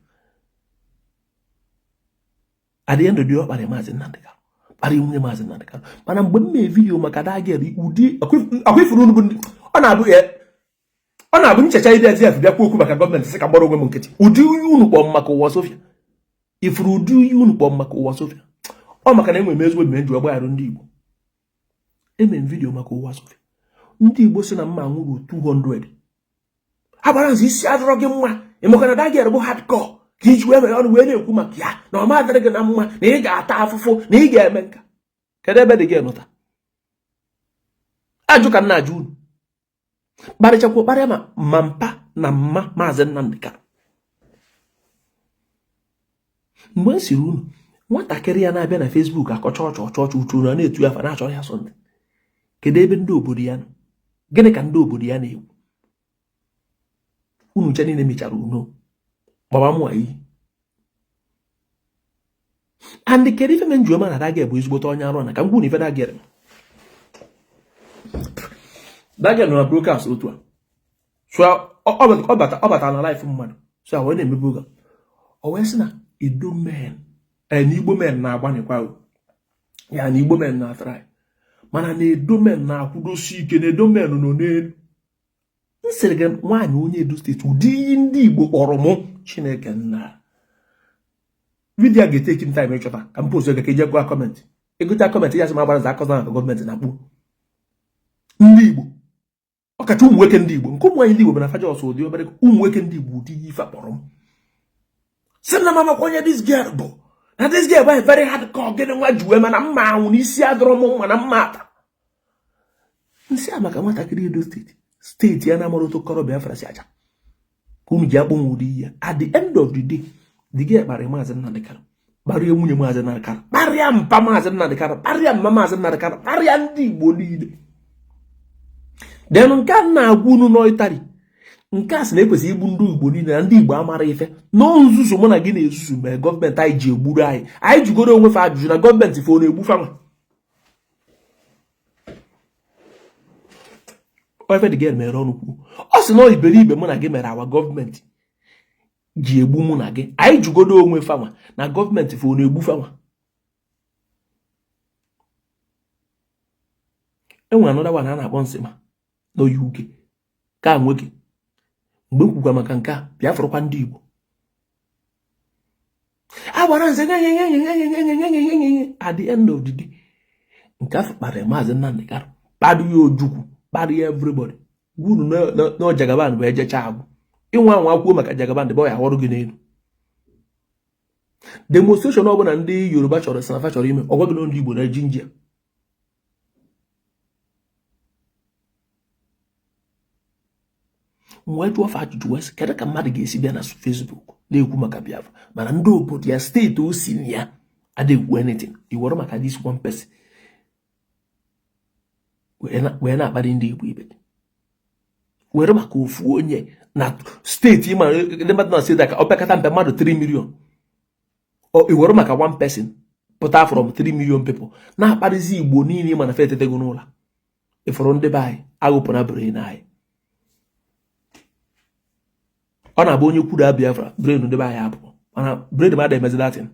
at the end of the day, ọ kparị Maazị Nnamdi Kanu, kparị nwunye Maazị Nnamdi Kanu. Mana mgbe m mee video maka that girl, ụdị akwa ifuru unu bụ ndị ọ na-abụ nchecha ide ezi bịa kwuo okwu maka gọọmenti, sị ka gbara onwe m nkịtị. Ụdị uyi unu kpọọ m maka ụwa Sofia, ifuru ụdị uyi unu kpọọ m maka ụwa Sofia, ọ maka na enwere m ezigbo ebe nji ọgbaghara ndị Igbo. Eme m video maka ụwa Sofia, ndị Igbo si na mma nwụrụ 200 agbara nzi isi adọrọ gị mma. Ịmaka na that girl bụ hardcore ka iji wee mere ọnụ wee na-ekwu maka ya na ọ ma adịrị gị na mma, na ị ga-ata afụfụ, na ị ga-eme nka. Kedu ebe dị gị nụta ajụ ka m na-ajụ unu? Kparịchakwa kparịa ma mpa na mma Maazị Nnamdi Kanu. Mgbe m siri unu nwatakịrị ya na-abịa na Facebook akọcha ọchọ ọchọ ọchọ uchu na na-etu afa na-achọ ya sọnde, kedu ebe ndị obodo ya nọ? Gịnị ka ndị obodo ya na-ekwu? Unu nche niile mechara uno gbaba mụ iyi. And kedu ife me njuoma na that girl bụ ezigbote onye arụ na ka m gwu na ife that girl, that girl nọ na broadcast otu a, so ọ bata na life mmadụ, so wee na-eme program, o wee sị na Edo men na Igbo men na-agbanịkwa ya, na Igbo men na-atry, mana na Edo men na-akwụdosi ike, na Edo men nọ n'elu. M sịrị gị nwaanyị onye Edo steeti, ụdị iyi ndị Igbo kpọrọ mụ, Chineke nna. Video a ga-eteki m time ịchọta ka m post ka ije gụọ comment. Ịgụcha comment ya, sị m agbara akọza maka gọọmenti na-akpụ ndị Igbo, ọkacha ụmụ nwoke ndị Igbo, nke ụmụ nwaanyị ndị Igbo bụ na fajọs ụdị obere ụmụ nwoke ndị Igbo. Ụdị ife kpọrọ m sị na mamakwa onye this girl bụ, na this girl bụ very hardcore. Gịnị nwa ji wee mana mma anwụ na isi adọrọ m mma na mma ata nsị a maka nwatakịrị Edo steeti, steeti ya na-amara otu kọrọ Biafra si aja ka unu ji akpọ m ụdị ihe. At the end of the day, the girl kparị Maazị Nnamdi Kanu, kparịa nwunye Maazị Nnamdi Kanu, kparịa mpa Maazị Nnamdi Kanu, kparịa mma Maazị Nnamdi Kanu, kparịa ndị Igbo niile. Then nke a na-agwa unu nọ Italy, nke a sị na ekwesịrị igbu ndị Igbo niile, na ndị Igbo amara ife nọọ nzuzu. Mụ na gị na-ezuzu mee gọọmenti anyị ji egburu anyị. Anyị jugoro onwe fa ajụjụ na gọọmenti fo na-egbu fanwa ife the girl mere ọnụ kwuo. Ọ sị na ọ iberibe mụ na gị mere awa gọọmenti ji egbu mụ na gị. Anyị jugodo onwe fanwa na gọọmenti fo na-egbu fanwa. Enwere another one a na-akpọ nsịma na UK ka nwoke. Mgbe m kwukwa maka nke a, bịa fụrụkwa ndị Igbo agbara nze at the end of the day, nke afọ kparị Maazị Nnamdi Kanu, kparị ya Ojukwu, kparị ya everybody. Gwuru na Jagaban bụ ejecha agwụ ịnwa anwa kwuo maka Jagaban bụ ya ghọrọ gị n'elu. Demonstration ọbụla ndị Yoruba chọrọ sị na fa chọrọ ime, ọ gwa gị na ndị Igbo na-eji nji ya. M wee jụọ fa ajụjụ wee sị, kedu ka mmadụ ga-esi bịa na Facebook na-ekwu maka Biafra, mana ndị obodo ya, steeti o si na ya, adịghị ekwu anything? I were maka this one person wee na-akparị ndị Igbo ibe gị, were maka ofu onye na steeti ma ndị mmadụ na steeti aka opekata mpe mmadụ 3 million, i were maka one person pụta from 3 million people na-akparịzi Igbo niile, mana fa etetego n'ụlọ. Ịfụrụ ndị be anyị aghụpụ na brain anyị, ọ na-abụ onye kwuru Biafra, brain ndị be anyị apụọ, mana brain m adịghị emezi that thing.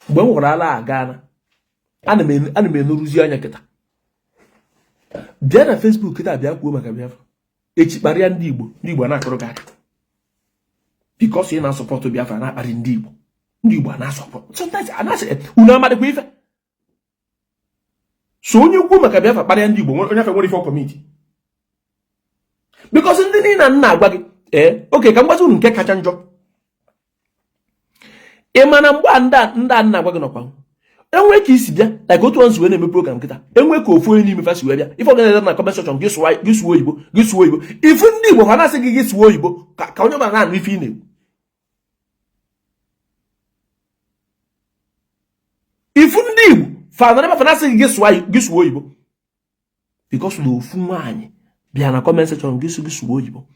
Mgbe m gwara ala aga na ana m eneruzi anya kịta, bịa na Facebook kịta, bịa kwuo maka Biafra echi, kparịa ndị Igbo, ndị Igbo na-akụrụ gị aka because ị na-asupport Biafra, na-akparị ndị Igbo, ndị Igbo na-asupport. Sometimes anasị unu amadịkwa ife so onye kwuo maka Biafra kparịa ndị Igbo, onye afọ nwere ife commit, because ndị niile nna agwa gị ee oke ka m gwazi unu nke kacha njọ. Ị ma na mgbe a ndị a nna agwa gị nọkwa enwe ka isi bịa, like otu nsi wee na-eme program kịta, enwe ka ofu onye n'ime fa si wee bịa, ife ọgana na comment section, gị sụọ oyibo, gị sụọ oyibo. Ifu ndị Igbo ha na-asị gị gị sụọ oyibo ka onye ọbụla na-anụ ife ị na-ekwu. Ifu ndị Igbo fa nọrọ ebe fa na-asị gị gị sụọ oyibo because na ofu nwaanyị bịa na comment section, gị sụọ oyibo.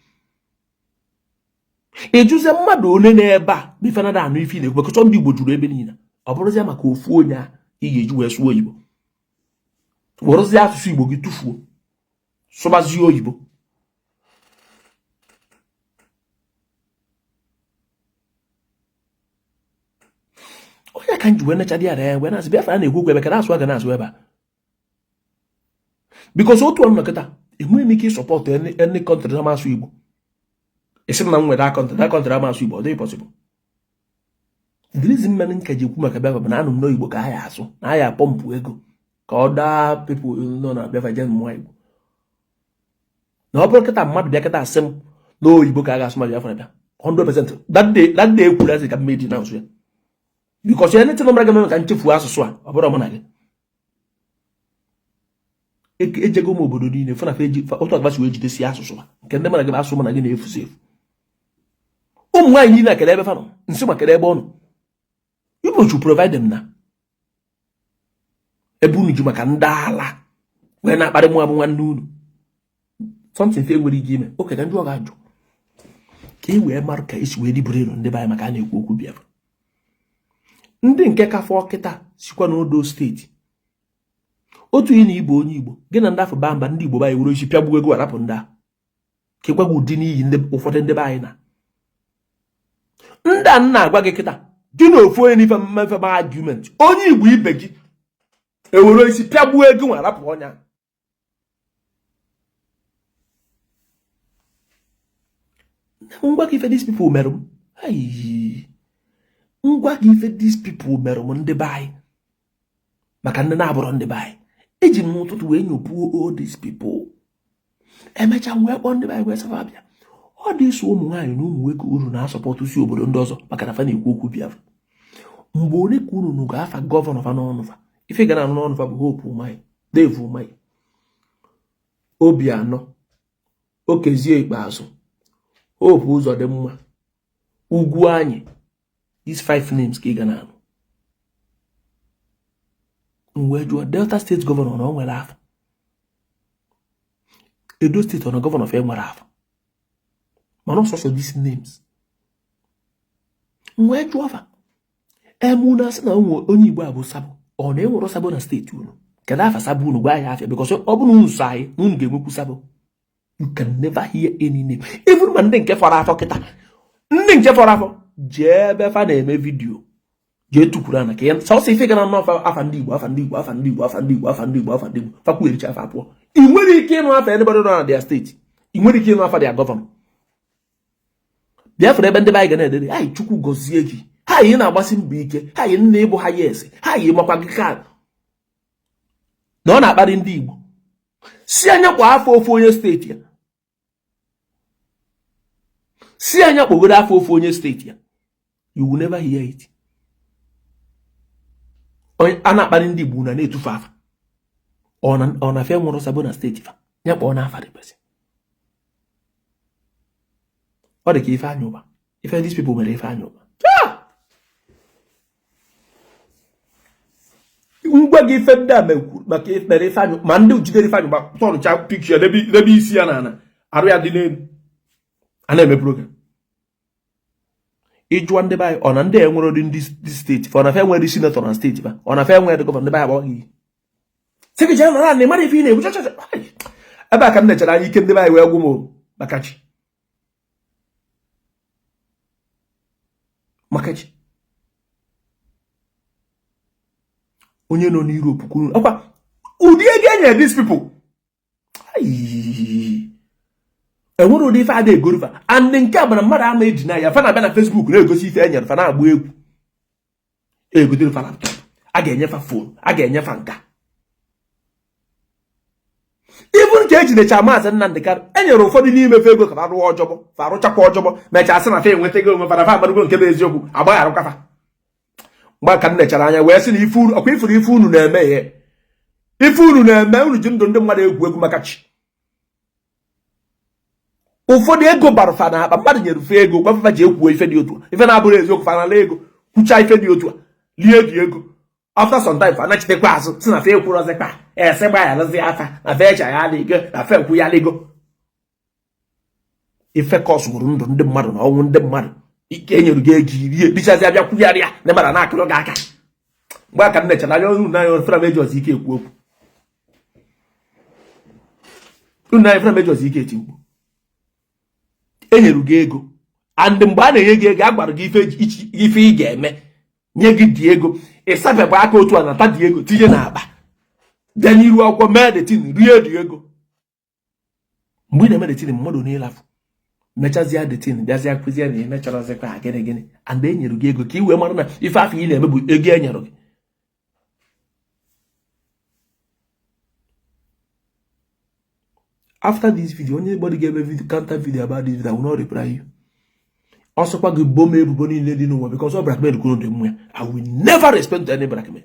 Ịjụzie mmadụ ole n'ebe a bụ ife nada anụ ife ị na-ekwu, because ndị Igbo juru ebe niile. Ọ bụrụzie maka ofu onye a ị ga-eji wee sụọ oyibo, werezie asụsụ Igbo gị tụfuo, sụbazie oyibo. Onye ka m ji wee necha dị ara ya wee na-asị Biafra na-ekwu okwu ebe ka na-asụ aga na-asụ ebe a, because otu ọnụ kịta enweghị m ike ịsupport any country na asụ Igbo. Esi m na m nwere that country ama asụ Igbo, ọ dịghị possible. The reason mere nka ji ekwu maka Biafra bụ na anụ m n'Igbo ka a ya asụ na a ya pump ego ka ọ daa people nọ na Biafra jee mụọ Igbo. Na ọ bụrụ kịta mmadụ bịa kịta asị m na oyibo ka a ga-asụ ma Biafra bịa, 100% that day ekwuru asị ka m meji na nsụ ya, because ya anything ọbụla ga-eme ka m chefuo asụsụ a, ọ bụrụ mụ na gị ejego m obodo niile fụ na otu agba si wee jidesi asụsụ ha, nke ndị mara gị asụ mana gị na-efusi efu. Ụmụ nwaanyị niile akere ebe fa nọ nsị makere ebe ọ nọ. Igbo should provide them na ebe unu ji maka ndị ala wee na-akparị mụ abụ nwanne unu something fe nwere ike ime oke ka ndị ọ ga-ajụ ka e wee mara ka esi wee riburu ndị be anyị maka a na-ekwu okwu Biafra. Ndị nke ka fọ kịta sikwa n'Odo steeti otu ị na Igbo onye Igbo gị na ndị afọ baa mba, ndị Igbo be anyị were isi pịagbuo ego arapụ ndị a ka ịgwa gị ụdị n'iyi ndị ụfọdụ ndị be anyị na ndị a na-agwa gị kịta gị na ofu onye n'ife mmefe ma argument, onye Igbo ibe gị ewere isi pịagbuo ego nwa arapụ ọnya. Ngwa gị ife these people mere m, ngwa gị ife these people mere m, ndị be anyị maka ndị na-abụrọ ndị be anyị. Eji m n'ụtụtụ wee nyopuo all these people, emechaa m wee kpọọ ndị be anyị wee safa bịa. Ọ dị so ụmụ nwaanyị na ụmụ nwoke uru na-asupport si obodo ndị ọzọ maka na fa na-ekwu okwu Biafra. Mgbe ole ka unu nụgo afa governor fa n'ọnụ fa? Ife ga na-anụ n'ọnụ fa bụ Hope Umahi, Dave Umahi, Obianọ, Okezie Ikpeazụ, Hope Uzodimma, Ugwuanyi. These five names ka ị ga na-anụ. M wee jụọ Delta State governor na ọ nwere afa, Edo State ọ na governor fa nwere afa, mana ọsọsọ these names. M wee jụọ fa emu na asị na onye Igbo a bụ sabo, ọ na-enwere sabo na steeti unu? Kedu afa sabo unu? Gwa ya afịa, because ọ bụrụ unu so anyị na unu ga-enwekwu sabo. You can never hear any name, even ma ndị nke fọrọ afọ kịta, ndị nke fọrọ afọ jee ebe fa na-eme video, jee tukwuru ana ka ya sọsọ ife gara n'ọfa afa ndị Igbo, afa ndị Igbo, afa ndị Igbo, afa ndị Igbo, afa ndị Igbo, afa ndị Igbo fakwu ericha afa apụọ. Ị nwere ike ịnụ afa anybody nọ na their steeti, ị nwere ike ịnụ afa their governor. Biafra ebe ndị be anyị ga na-edere anyị Chukwu gọzie gị, ha yi na-agbasi mbọ ike, ha yi nna ịbụ ha yes, ha yi makwa gị ka na ọ na-akparị ndị Igbo si anya kwa afọ ofu onye steeti ya, si anya kpogoro afọ ofu onye steeti ya. You will never hear it. A na-akparị ndị Igbo na na-etufu afa ọ na fe nwụrụ sabo na steeti fa ya kpọọ n'afa the person. Ọ dị ka Ifeanyị Ụba, ife these people mere Ifeanyị Ụba. M gwa gị ife ndị a maka mere Ifeanyị, ma ndị jidere Ifeanyị Ụba tọrụcha picture debe isi ya n'ala, arụ ya dị n'elu, a na-eme program. Ị jụọ ndị be anyị, ọ na ndị enwere ụdị ndị steeti fa, ọ na fa enwere senator na steeti fa, ọ na fa enwere governor, ndị be anyị agbawa gị sị gị jee nọrọ na ịmara ife ị na-ekwu. Chachacha ebe a ka m nechara anya ike ndị be anyị wee gwụ m maka chi, maka chi. Onye nọ n'Europe kwuru ọkwa ụdị ego e nyere these people, enwere ụdị ife ada egoro fa. And nke a bụ na mmadụ ama eji na ya fa na-abịa na Facebook na-egosi ife e nyere fa, na-agba egwu, egotere fa laptop, a ga-enye fa phone, a ga-enye fa nka. Even ka ejidecha maazị Nnamdị Kanụ, e nyere ụfọdụ n'ime fa ego ka fa rụọ ọjọbọ, fa rụchakwa ọjọbọ, mechaa sị na fa enwetago onwe fa, na fa amarugo nke bụ eziokwu, agbagharakwa fa. Mgbe ka m nechara anya wee sị na ife unu ọkwa ifuru ife unu na-eme ihe ife unu na-eme, unu ji ndụ ndị mmadụ egwu egwu maka chi. Ụfọdụ ego bara fa n'akpa, mmadụ nyere fa ego gwa fa ji ekwuo ife dị otu a, ife na-abụrụ eziokwu, fa nala ego kwucha ife dị otu a, lie dị ego. After some time fa anachitekwa azụ sị na fa ekwurọzikwa, ese gbagharụzi afa na fa echa ya aligo na fa ekwu ya aligo. Ife kọsụrụ ndụ ndị mmadụ na ọnwụ ndị mmadụ, ike enyere gị ego irie bichazi abịa kwugharịa na mmadụ na-akụrụ gị aka. Mgbe aka m nechara anya unu n'anya fere m eji ọzọ ike ekwu okwu, unu n'anya fere m eji ọzọ ike eti mkpu. Enyere gị ego, and mgbe a na-enye gị ego a gwara gị ife ị ga-eme, nye gị dị ego, ị sapepụ aka otu a nata dị ego tinye n'akpa, bịa n'iru akwụkwọ mee the thing, rie dị ego. Mgbe ị na-eme the thing, mmadụ niile afụ mechazie the thing, bịazie kụzie na emecharọzikwa gịnị gịnị, and e nyere gị ego ka ị wee mara na ife afụ ị na-eme bụ ego e nyere gị. After this video, onye anybody ga-eme video, counter video about this video, I will not reply you. Ọ sọkwa gị bo m ebubo niile dị n'ụwa, because ọ blackmail kwuru dị mmụ ya, I will never respond to any blackmail,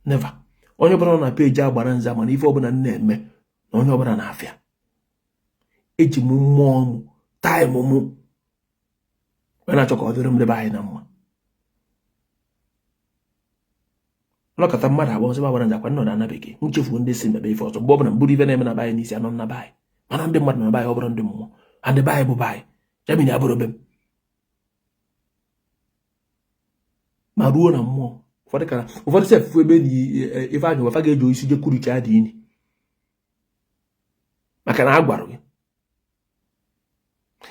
never. Onye ọbụla nọ na peji agbara nza mana ife ọbụla m na-eme na onye ọbụla na-afịa, eji m mmụọ m, time m wee na-achọ ka ọ dịrị m debe anyị na mma. Nọkọta mmadụ abụọ nsị agbara nza kwa nnọdụ ana bekee, m chefuo ndị si mebe ife ọzọ. Mgbe ọbụla m buru ife na-eme na be anyị n'isi anọ na be anyị, mana ndị mmadụ na be anyị, ọ bụrụ ndị mmụọ and be anyị bụ be anyị, Germany abụrụ be m. Ma ruo na mmụọ, ụfọdụ kara ụfọdụ sef ebe na Ifeanyị Ụba ga-eji isi je kwuricha dị ini maka na a gwara gị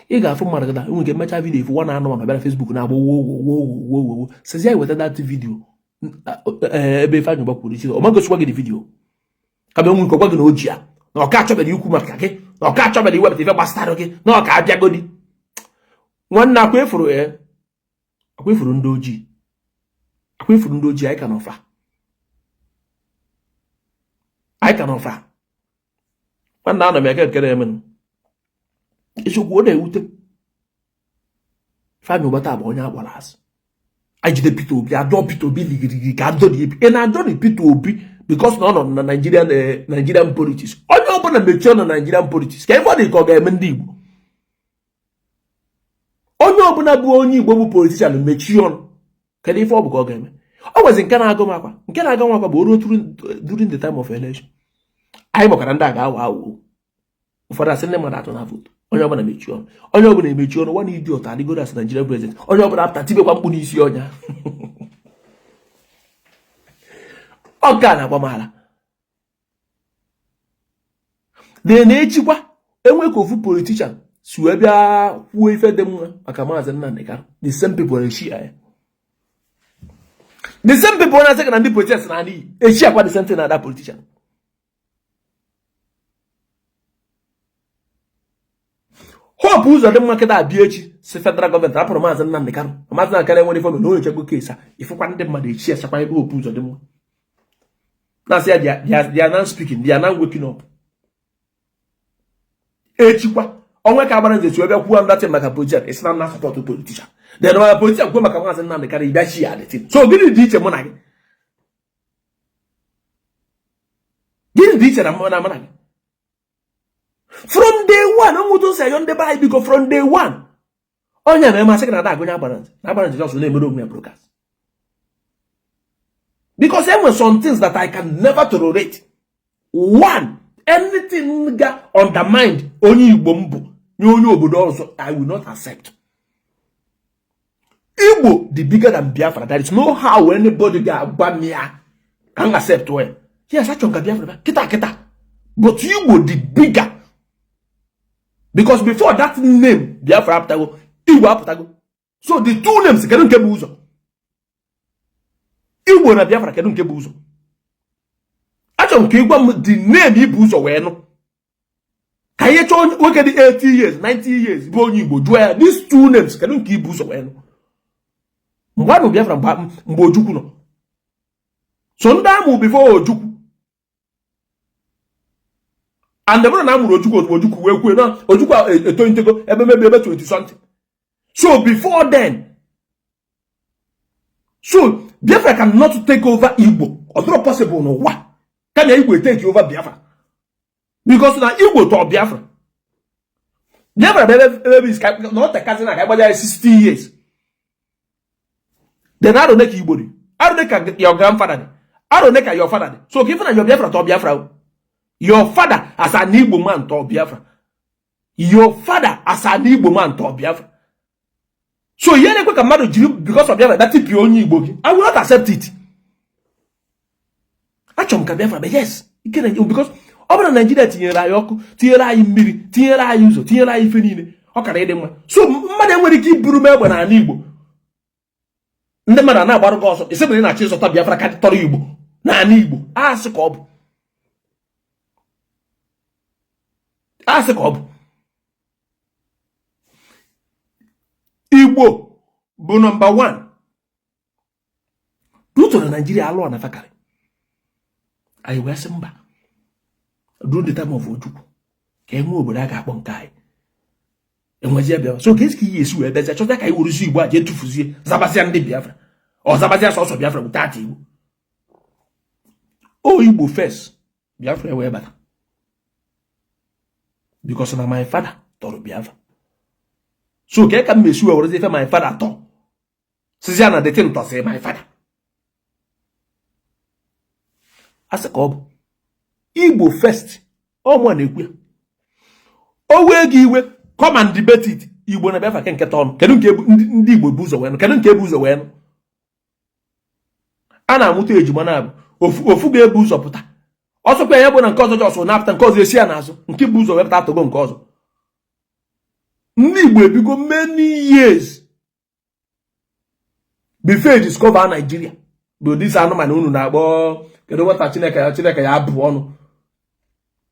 ị ga-afụ mmadụ gada enwe nke mechaa video ifu nwa na anụmanụ bịara Facebook na-agba wo wo wo wo wo wo, sịzi ya weta that video ebe Ifeanyị Ụba kwuru isi ọ ma gosikwa gị the video ka bịa nwe ike gwa gị na o ji ya na ọ ka achọbere ikwu maka gị, na ọ ka achọbere iwepụta ife gbasara gị, na ọ ka abịagodi. Nwanne, akwa efuru ya, akwa efuru ndị ojii, akwa efuru ndị ojii, anyị ka n'ọfa, anyị ka n'ọfa. Nwanne, anọ m ya nke na-emenụ eziokwu, ọ na-ewute. Ifeanyị Ụba taa bụ onye akpọrọ asị. Anyị jide Peter Obi, adọ Peter Obi ligirigi ka adọ ebi ị na-adọ na Peter Obi because na ọ nọ na Nigerian Nigerian politics. Onye ọbụla mechie na Nigerian politics ka ife ọ dị ka ọ ga-eme ndị Igbo. Onye ọbụla bụ onye Igbo bụ politician mechie ọnụ, kedu ife ọ bụ ka ọ ga-eme? Ọ nwezi nke na-agụ m akwa, nke na-agụ m akwa bụ o ruo during the time of election, anyị makwara ndị a ga-awa aghụghọ. Ụfọdụ asị ndị mmadụ atụ na vote, onye ọbụla mechie ọnụ, onye ọbụla emechi ọnụ. One idiot adịgoro as Nigerian president, onye ọbụla apụta tibekwa mkpu n'isi ọnya. Ọ nke a na-agba m ala na echikwa enwe ka ofu politician si wee bịa kwuo ife dị mma maka maazị Nnamdi Kanu, the same people echi ya, the same people na-asị ka na ndị politicians na iyi echi akwa the same thing na ada politician. Hope Uzodimma kịta abịa echi si federal gọọmenti rapụrụ maazị Nnamdi Kanu, maazị Nnamdi Kanu enwere ife na onye chegbo case a, ịfụkwa ndị mmadụ echi achakwa ebe Hope Uzodimma na-asị ya they are now speaking, they are now waking up. Echikwa onwe ka agbara nze si ebe kwuo ndatin maka politician, ị sị na na support politician, then maka politician kwuo maka maazị Nnamdi Kanu, ịbịa chi ya adịtin. So gịnị dị iche mụ na gị? Gịnị dị iche na mụ na gị from day one nwụtụ si ayọ ndị be anyị biko from day one. Onye na emasị gị na ada agụnye agbara na agbara just na-emere onwe ya broadcast, because enwere some things that I can never tolerate. One, anything ga undermine onye Igbo m bụ nye onye obodo ọzọ, I will not accept. Igbo the bigger than Biafra. There is no how anybody ga-agwa m ya ka m accept well. Yes, achọrọ ka Biafra bịa kịta kịta, but Igbo the bigger, because before that name Biafra apụtago, Igbo apụtago. So the two names, kedu nke bụ ụzọ? Igbo na Biafra, kedu nke bụ ụzọ? Achọrọ m ka ị gwa m the name ibu ụzọ wee nụ ka ihe chọọ. Nwoke dị 80 years, 90 years, bụ onye Igbo, jụọ ya these two names, kedu nke ibu ụzọ wee nụ? Mgbe a nụ Biafra, mgbe Ojukwu nọ, so ndị amụ before Ojukwu, and bụrụ na a mụrụ Ojukwu ozugbo Ojukwu wee kwue na Ojukwu etolitego ebe mebi ebe 20 something. So before then, so Biafra cannot take over Igbo. Ọ dịrọ possible n'ụwa. Kama Igbo take over Biafra, because na Igbo tọọ Biafra. Biafra bụ ebe ebe na ọ tekazi na ka agbaja ya 60 years. Then arọ ka Igbo dị, arọ ka your grandfather dị, arọ ka your father dị. So ka ife na your Biafra tọọ Biafra, your father as an Igbo man tọọ Biafra, your father as an Igbo man tọọ Biafra. So ihe na-ekwe ka mmadụ jiri because of Biafra datipie onye Igbo gị, I will not accept it. Achọrọ m ka Biafra bịa, yes, ike na because ọ bụrụ na Naijiria tinyere anyị ọkụ, tinyere anyị mmiri, tinyere anyị ụzọ, tinyere anyị ife niile, ọ kara ịdị mma. So mmadụ enwere ike iburu m egbe n'ala Igbo, ndị mmadụ a na-agbarụ gị ọsọ, isi bụrụ ị na-achọ ịzọta Biafra ka tọrọ Igbo n'ala Igbo. Asị ka ọ bụ, asị ka ọ bụ. Igbo bụ number 1 ruto na Naijiria alụọ na fakarị anyị wee sị mba. During the time of Ojukwu, ka e nwee obodo a ga-akpọ nke anyị, enwezie Biafra. So ka esi ka iyi esi wee bịazie chọta ka anyị weruzi Igbo a jee tụfuzie, zabazia ndị Biafra, ọ zabazia sọsọ Biafra bụ tata Igbo o Igbo first, Biafra wee bata, because na my father tọrọ Biafra. So ka ka m esi wee werezi ife my father tọ sizia na the thing tọsị my father, asị ka ọ bụ Igbo first. Ọmụ na-ekwu ya, o wee gị iwe, come and debate it. Igbo na Biafra ke nketa ọnụ, kedu nke ndị Igbo bụ ụzọ wee nụ? Kedu nke bụ ụzọ wee nụ? A na-amụta ejima na-abụ ofu ga-ebu ụzọ pụta, ọsọkwa ya bụ na nke ọzọ just na-apụta, nke ọzọ esi ya n'azụ, nke bụ ụzọ wepụta atụgo nke ọzọ. Ndị Igbo ebigo many years before discover Nigeria bụ this anụmanụ unu na-akpọ. Kedu nwata Chineke ya Chineke ya abụ ọnụ?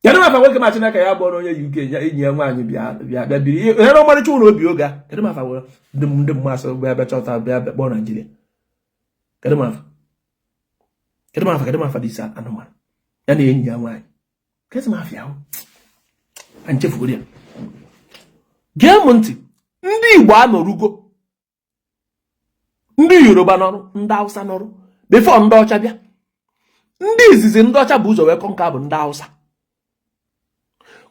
Kedu mafa nwoke ma Chineke ya abụ ọnụ, onye UK enyi ya nwaanyị bịa bịa bịa biri ihe na ọmarịcha ụlọ obi oge a? Kedu mafa ndị ndị mmasị bịa bịa chọta bịa bịa kpọọ Nigeria? Kedu mafa, kedu mafa, kedu mafa this anụmanụ ya na enyi ya nwaanyị? Kedu mafa ahụ? Anyị chefugoro ya. Gee m ntị, ndị Igbo anọrugo, ndị Yoruba nọrụ, ndị Hausa nọrụ before ndị ọcha bịa. Ndị izizi ndị ọcha bụ ụzọ wee conquer bụ ndị Hausa.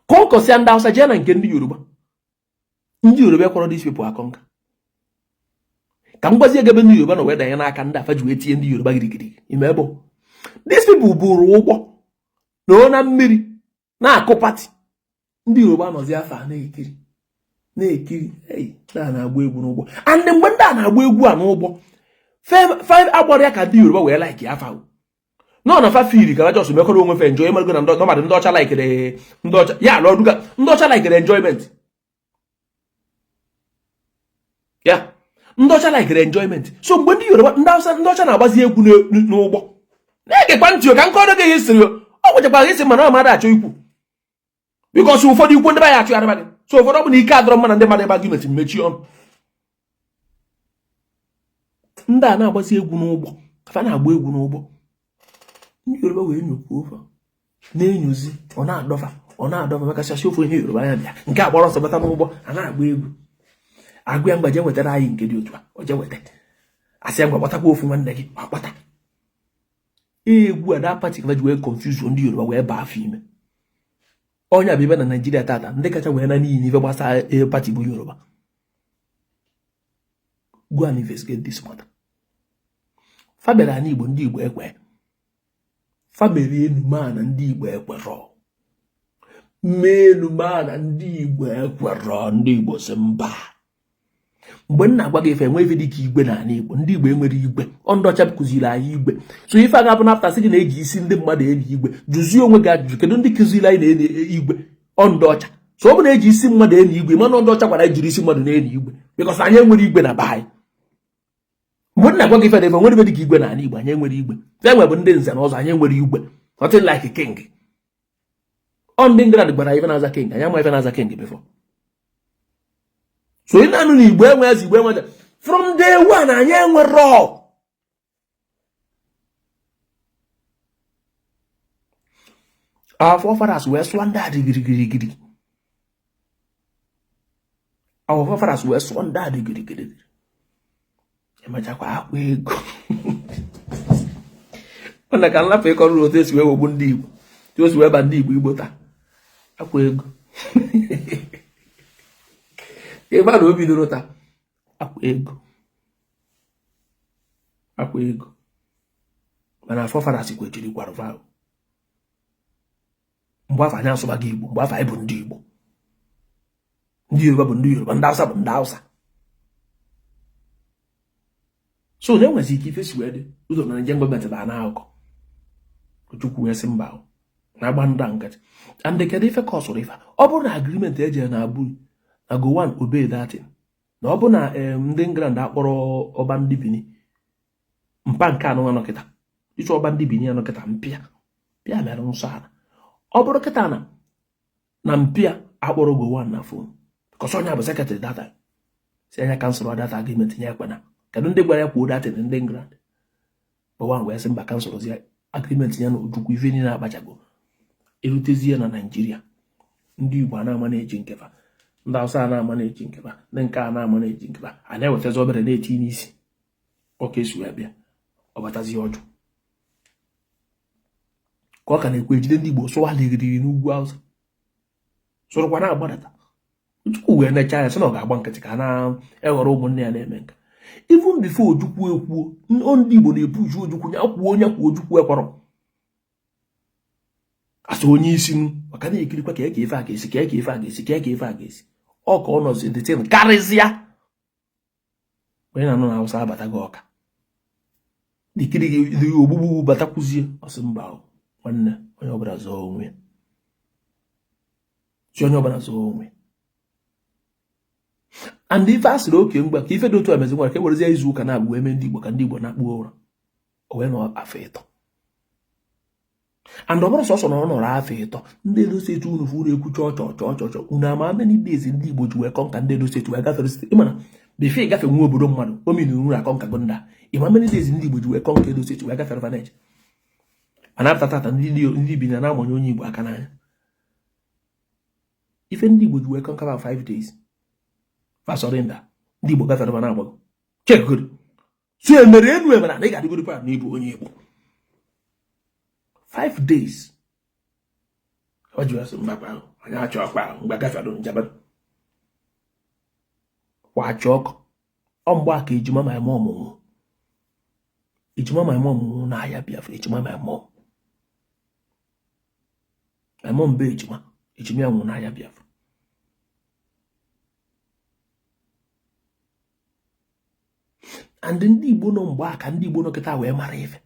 Conquersịa ndị Hausa, jee na nke ndị Yoruba. Ndị Yoruba kwọrọ these people aconquer. Ka m gwazie ebe ndị Yoruba nọ wee danye n'aka ndị afa ji wee tinye ndị Yoruba girigiri ime ebe. These people buru ụgbọ na na mmiri na-akụ party. Ndị Yoruba nọzi afọ a na-ekiri na-ekiri na na-agba egwu n'ụgbọ. And mgbe ndị a na-agba egwu a n'ụgbọ, five agbara ya ka ndị Yoruba wee like afa ahụ nọ na fa feel ka just mekọrọ onwe fe enjoy. Margo na nọmadụ ndị ọcha likere, ndị ọcha ya alụ ọdụga, ndị ọcha likere enjoyment ya, ndị ọcha likere enjoyment. So mgbe ndị Yoruba, ndị Hausa, ndị ọcha na-agbazi egwu n'ụgbọ, na-egekwa ntị ka nkọrọ gị history. Ọ gwụchakwara isi, mana ọ mmadụ achọ ikwu because ụfọdụ ikwu ndị be ya achụgharịba gị. So ụfọdụ ọ bụ na ike adọrọ mma na ndị mmadụ ebe argument mechie ọnụ. Ndị a na-agbazi egwu n'ụgbọ, fa na-agba egwu n'ụgbọ, ndị Yoruba wee nyokwuo ofe na-enyozi, ọ na-adọfa, ọ na-adọfa maka sasị ofu onye Yoruba anya bịa nke a gbara ọsọ bata n'ụgbọ a na-agba egwu, agụ ya, mgba jee wetara anyị nke dị otu a. O jee weta, asị ya ngwa gbatakwa ofu nwanne gị, akpata egwu a. That party ka ji wee confuse ndị Yoruba wee baa afọ ime. Onye bụ ibe na Naijiria tata ndị kacha wee na n'iyi n'ife gbasara party bụ Yoruba. Go and investigate this matter. Fa bịara ala Igbo, ndị Igbo ekwe. Fa mere enu ma na ndị Igbo ekwerọ, mee enu ma na ndị Igbo ekwerọ. Ndị Igbo si mba. Mgbe m na-agwa gị ife, enwe ife dịka igwe n'ala Igbo. Ndị Igbo enwere igwe. Ọ ndị ọcha kụziri anyị igwe. So ife a ga-abụ napụta sị gị na-eji isi ndị mmadụ eni igwe. Jụzie onwe gị ajụjụ, kedu ndị kụziri anyị na-eni igwe? Ọ ndị ọcha. So ọ bụ na-eji isi mmadụ eni igwe, mana ndị ọcha gwara anyị jiri isi mmadụ na-eni igwe, because anyị enwere igwe na be anyị. Mgbe m na-agwa gị ife na ebe nwere ife dịka igwe n'ala Igbo, anyị enwere igwe. Ife enwe bụ ndị nze na ọzọ. Anyị enwere igwe, nothing like king. Ọ ndị England gwara ife na-aza king. Anyị ama ife na-aza king before. So ị na-anụ na Igbo enwe eze, Igbo enwe eze, from day one anyị enwero. Our forefathers wee sụọ ndị adị girigirigiri. Our forefathers wee sụọ ndị adị girigiri. Emechakwa akwa ego ọ na ka nlapụ ịkọrọ otu esi wee wegbu ndị Igbo, otu esi wee ba ndị Igbo Igbo taa. Akwa ego ebe a na o bidoro taa. Akwa ego, akwa ego. Mana forefathers kwechiri gwara va mgbe afọ anyị asụbaghị Igbo, mgbe afọ anyị bụ ndị Igbo. Ndị Yoruba bụ ndị Yoruba, ndị Hausa bụ ndị Hausa. So na enwezi ike ife si wee dị ụzọ na Nigerian gọọmenti baa n'akụkọ. Ojukwu wee sị mba, na-agba ndị nkịtị. And kedu ife ka ọ sụrụ ife? Ọ bụrụ na agreement ejere na Aburi na Gowon obey that thing, na ọ bụ na ndị England akpọrọ ọba ndị Bini mpa nke anụ anọ kịta ịchọ ọba ndị Bini anọ kịta mpịa pịa mere nsọ ala. Ọ bụrụ kịta na mpịa akpọrọ Gowon na phone, because onye bụ secretary that time, si anya cancel that agreement nye ekpena. Kedu ndị gwara ya kwuo that thing? Ndị England. Gowon wee sị mba, cancel agreement ya na Ojukwu. Ife niile akpachago erutezie na Naijiria. Ndị Igbo a na-ama na-eji nkefa, ndị Hausa a na-ama na-eji nkefa, ndị nke a na-ama na-eji nkefa, a na-ewetazi obere na-eti n'isi. Ọka esi wee bịa, ọ batazie ọjụ ka ọ ka na-ekwu ejide ndị Igbo sụwa ligiriri n'ugwu Hausa, sụrụkwa na-agbadata. Ojukwu wee necha ya sị na ọ ga-agba nkịtị ka a na-eghọrọ ụmụnne ya na-eme nka. Even before Ojukwu ekwuo, ndị Igbo na-epuju Ojukwu ya kwuo, onye kwuo. Ojukwu ekwerọ asị onye isi m maka na-ekirikwa ka eke ife a ga-esi, ka eke ife a ga-esi, ka eke ife a ga-esi. Ọ ka ọ nọzi detin karịzịa onye na-anọ na Hausa abataghị ọka dikiri gị ogbugbu batakwuzie. Ọsị mba, nwanne, onye ọbụla zọọ onwe ya, si onye ọbụla zọọ onwe. And ife a sịrị oke mgba ka ife dị otu a mezi nwere ka e werezie izu ụka na-abụ wee mee ndị Igbo ka ndị Igbo na-akpụ ụra. O wee nọ afọ 3. And ọ bụrụ sọsọ na ọ nọrọ afọ 3, ndị Edo State unu fụ unu ekwu chọọ chọọ chọọ chọọ chọọ. Unu ama many days ndị Igbo ji wee conquer ndị Edo State wee gafere state? Ịmana before ịgafe nwa obodo mmadụ o miri unu aconquergo ndị a. Ịma many days ndị Igbo ji wee conquer Edo State wee gafere vanej? Mana apụta tata, ndị bi na na-amanye onye Igbo aka n'anya. Ife ndị Igbo ji wee conquer ba 5 days, fa surrender. Ndị Igbo gafere ma na-agbago chekgoro. So emere enu emere na ị ga-adịgoro pa na ịbụ onye Igbo. 5 days ọ ji asị mgbakwa anyị achọ ọkwa mgbe gafere njebe kwachi ọkụ. Ọ mgbe a ka ejima my mom nwụ. Ejima my mom nwụ n'ahịa Biafra. Ejima my mom, my mom bụ ejima. Ejima ya nwụ n'ahịa Biafra. And ndị Igbo nọ mgbe a ka ndị Igbo nọ kịta wee mara ife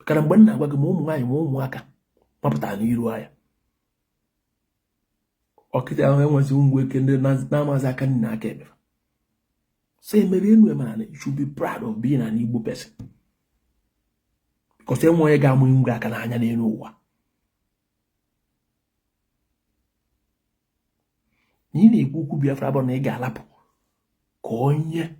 kara. Mgbe m na-agwa gị, ma ụmụ nwaanyị ma ụmụaka mapụtara n'iru ahịa ọkịta ahụ, enwezi ụmụ nwoke ndị na-amazi aka nne na aka ekpe. So emere enu emere na you should be proud of being an Igbo person, because enwe onye ga-amụ ngwe aka n'anya n'elu ụwa. Na ị na-ekwu okwu Biafra bụ na ị ga-alapụ ka onye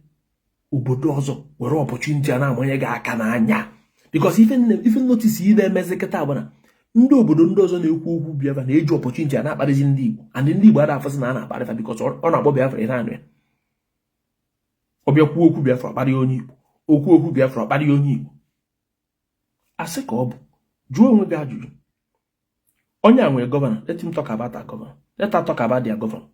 obodo ọzọ were opportunity a na-amanye gị aka n'anya, because ife notice ị na-emezi kịta bụ na ndị obodo ndị ọzọ na-ekwu okwu Biafra na-eji opportunity a na-akparịzi ndị Igbo, and ndị Igbo ada afụsị na a na-akparịfa, because ọ na-akpọ Biafra. Ị na-anụ ya, ọ bịa kwuo okwu Biafra, kparịa onye Igbo. Okwu okwu Biafra, kparịa onye Igbo. Asị ka ọ bụ jụọ onwe gị ajụjụ. Onye a nwere governor, let him talk about our governor, let her talk about their governor.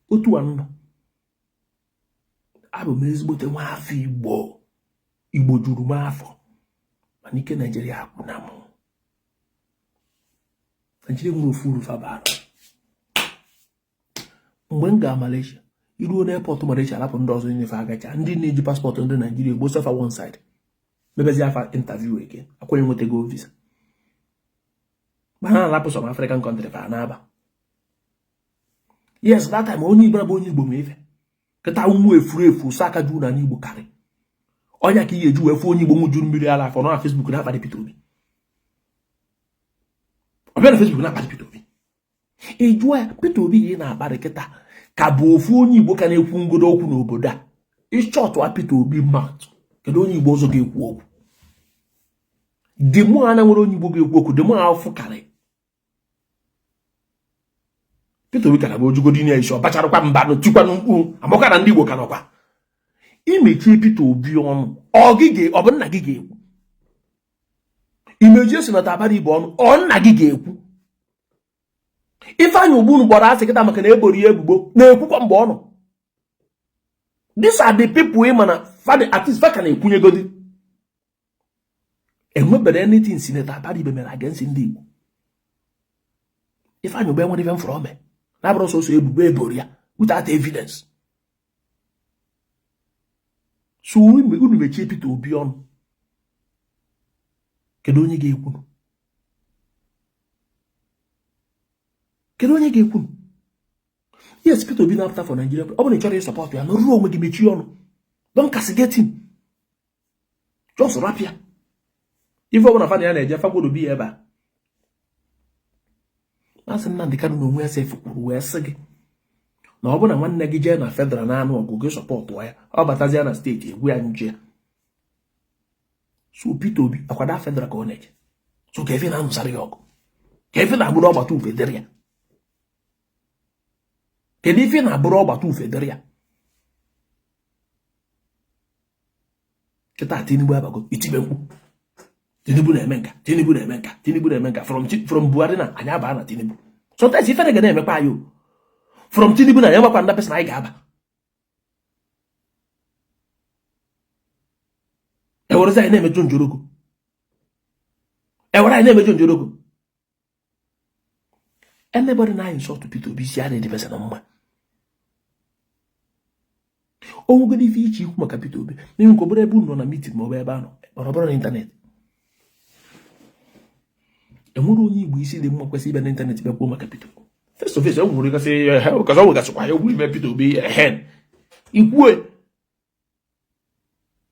Otu a nọ, abụ m ezigbote nwa afọ Igbo. Igbo juru m afọ, mana ike Naijiria agwụna m. Naijiria enwerọ ofu uru fa bara. Mgbe m gaa Malaysia, iruo n'airport Malaysia, arapụ ndị ọzọ nyefe agacha, ndị na-eji passport ndị Naijiria egbosa fa one side, mebezi afa interview eke akwenye nwetago visa. Ma ha na-arapụ some African country fa na-aba. Yes, that time onye Igbo bụ onye Igbo ma ife kịta ụmụ efuru efu sọ aka juru n'ala Igbo karị ọnya ka ị ga-eji wee fụ onye Igbo nwụjuru mmiri ara afọ nọ na Facebook na-akparị Peter Obi. Ọ bịa na Facebook na-akparị Peter Obi, ị jụọ ya, Peter Obi ị na-akparị kịta ka bụ ofu onye Igbo ka na-ekwu ngodo okwu n'obodo a. Ị shutụa Peter Obi mouth, kedu onye Igbo ọzọ ga-ekwu okwu? The more a na-enwerọ onye Igbo ga-ekwu okwu, the more afụ karị. Peter Obi kara bụ ojugodi na isi ọ bacharakwa mba n'otikwanụ mkpu amaka na ndị Igbo ka nọkwa. Imechie Peter Obi ọnụ, ọ bụ nna gị ga-ekwu. Imechie Senator Abaribe ọnụ, ọ nna gị ga-ekwu. Ifeanyị Ubah unu kpọrọ asị kịta maka na eboro ya ebubo na-ekwukwa mgbe ọ nọ. These are the people ị ma na at least fa ka na-ekwunyegodi. Enwebere anything Senator Abaribe mere against ndị Igbo. Ifeanyị Ubah enwerọ ife m fụrụ o me na-abụrọ sọsọ ebubo eboro ya without evidence. So unu mechie Peter Obi ọnụ, kedu onye ga-ekwu? Kedu onye ga-ekwu? Yes, Peter Obi na-apụta for Nigeria. Ọ bụrụ na ị chọrọ ịsupport ya, nọrọ onwe gị, mechie ọnụ. Don't castigate him, just rapụ ya. Ife ọbụla fa na ya na-eje fagwodobi ya ebe a. Maazị Nnamdi Kanu na onwe ya sef kwuru wee sị gị na ọ bụrụ na nwanne gị jee na federal na-anụ ọgụ, gị support ya, ọ batazie na steeti, egwu ya nje ya. So Peter Obi akwado federal ka ọ na-eje, so ka efe na-anụsara ya ọgụ, ka efe na-abụrụ ọgbata ufe dịrị ya, kedu ife na-abụrụ ọgbata ufe dịrị ya? Kịta Tinubu abago, itibe mkpu Tinubu na-eme nka, Tinubu na-eme nka, Tinubu na-eme nka. From Buhari na anyị abaa na Tinubu. Sometimes ife ga na-emekwa anyị from Tinubu na anyị amakwa ndị person anyị ga-aba. Ewerezi anyị na-emejọ njorogo, ewere anyị na-emejọ njorogo. Anybody na insult Peter Obi, isi adịghị person mma. O nwegoro ife iche ikwu maka Peter Obi n'ihi nke obere ebe unu nọ na meeting ma ọ bụ ebe a nọ, mana ọ bụrụ na internet, enwere onye Igbo isi dị mma kwesịrị ịbịa n'internet bịa kwuo maka Peter Obi face to face. Enwere gasị kasị, ọ nwegasịkwa ya ogbu ime Peter Obi ehen ikwue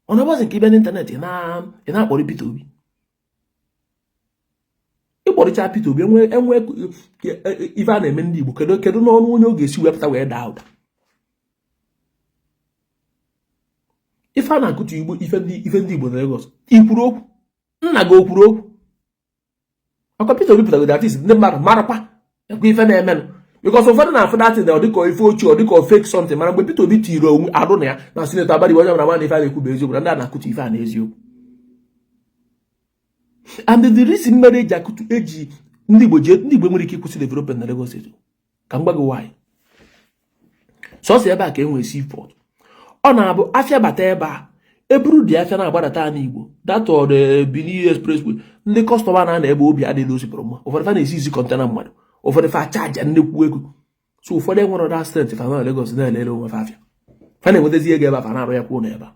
ọ na-agbazi nke ịbịa n'internet ị na-akpọrọ Peter Obi. Ịkpọrịcha Peter Obi, enwe enwe ife a na-eme ndị Igbo, kedu kedu n'ọnụ onye ọ ga-esi wepụta wee daa ụda? Ife a na-akụtu Igbo, ife ndị Igbo na Lagos, ikwuru okwu nna gị o kwuru okwu akwa Peter Obi pụtagodi, at least ndị mmadụ marakwa ekwe ife na-emenụ, because ụfọdụ na-afụ that thing ọ dịka ife ochie, ọ dịka fake something. Mana mgbe Peter Obi tiri onwe arụ na ya na Senator Abaribe, onye ọbụla ma na ife a na-ekwu bụ eziokwu, na ndị a na-akụtu ife a n'eziokwu. And the reason mere eji akụtu eji ndị Igbo ji ndị Igbo nwere ike ịkwụsị development na Lagos State, ka m gwa gị why. Sọsọ ebe a ka e nwere seaport. Ọ na-abụ afịa bata ebe a, eburu dị afịa na-agbadata ala Igbo that on Benin Expressway, ndị customer na-ana ebe obi adịghị osipụrụ mma. Ụfọdụ fa na-esi isi container mmadụ, ụfọdụ fa charge nnekwu ego. So ụfọdụ enwere that strength fa na Lagos na-elele onwe fa afịa, fa na-enwetazi ego ebe a, fa na-arụ ya kwuo n'ebe a.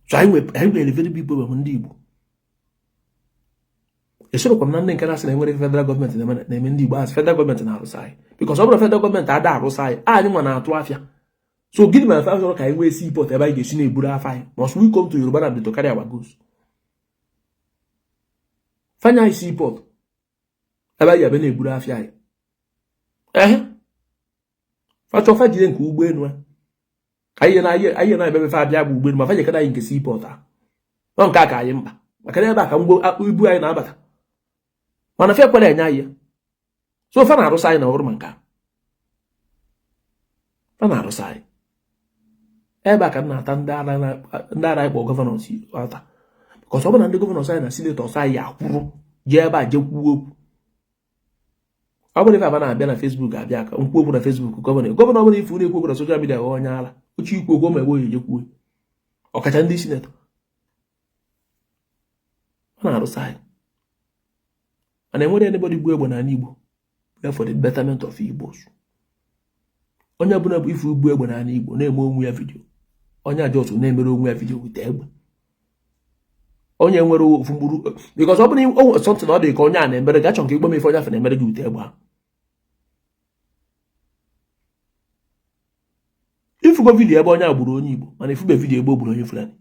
So anyị nwere very big problem ndị Igbo. Esorokwa m na ndị nke na-asị na enwere federal gọọmenti na-eme ndị Igbo asị federal gọọmenti na-arụsa anyị, because ọ bụrụ federal gọọmenti ada arụsa anyị, anyị nwa na-atụ afịa. So gịnị mere fa chọrọ ka anyị nwee seaport ebe anyị ga-esi na-eburu afịa anyị? Must we come to Yoruba land to carry our goods? Fa nye anyị seaport ebe anyị ga-abịa na-eburu afịa anyị. Ehe, fa chọọ, fa jide nke ụgbọelu a anyị na-abịa ebe fa abịa bụ ụgbọelu, ma fa jekọta anyị nke seaport a nọ nke a ka anyị mkpa, maka na ebe a ka ngwo ibu anyị na-abata, mana fa ekwere enye anyị ya. So fa na-arụsa anyị na ọrụ ma nke a fa na-arụsa anyị ebe a ka m na-ata ndị ara anyị kpọ governors ata. Cause ọ bụ na ndị governors anyị na senators anyị akwụrụ jee ebe a jee kwuo okwu, ọ bụrụ ife aba na-abịa na Facebook, abịa aka nkwu okwu na Facebook. Governor ọbụla ifu na-ekwu okwu na social media, onye ala oche ikwu okwu ma ebe oyi jekwuo, ọkacha ndị senator ọ na-arụsa anyị. Mana enwere anybody gbu egbe n'ala Igbo ya for the betterment of Igbos? Onye ọbụla bụ ifu ugbu egbe n'ala Igbo na-eme onwe ya video, onye ajọsụ na-emere onwe ya video with egbe, onye nwere ofu mkpụrụ, because ọ bụrụ o nwere something ọ dị ka onye a na-emere gị, achọ nke igbe m ife onye afọ na-emere gị ute egbe ahụ. Ifugo video ebe onye a gburu onye Igbo, mana ifube video ebe o gburu onye Fulani.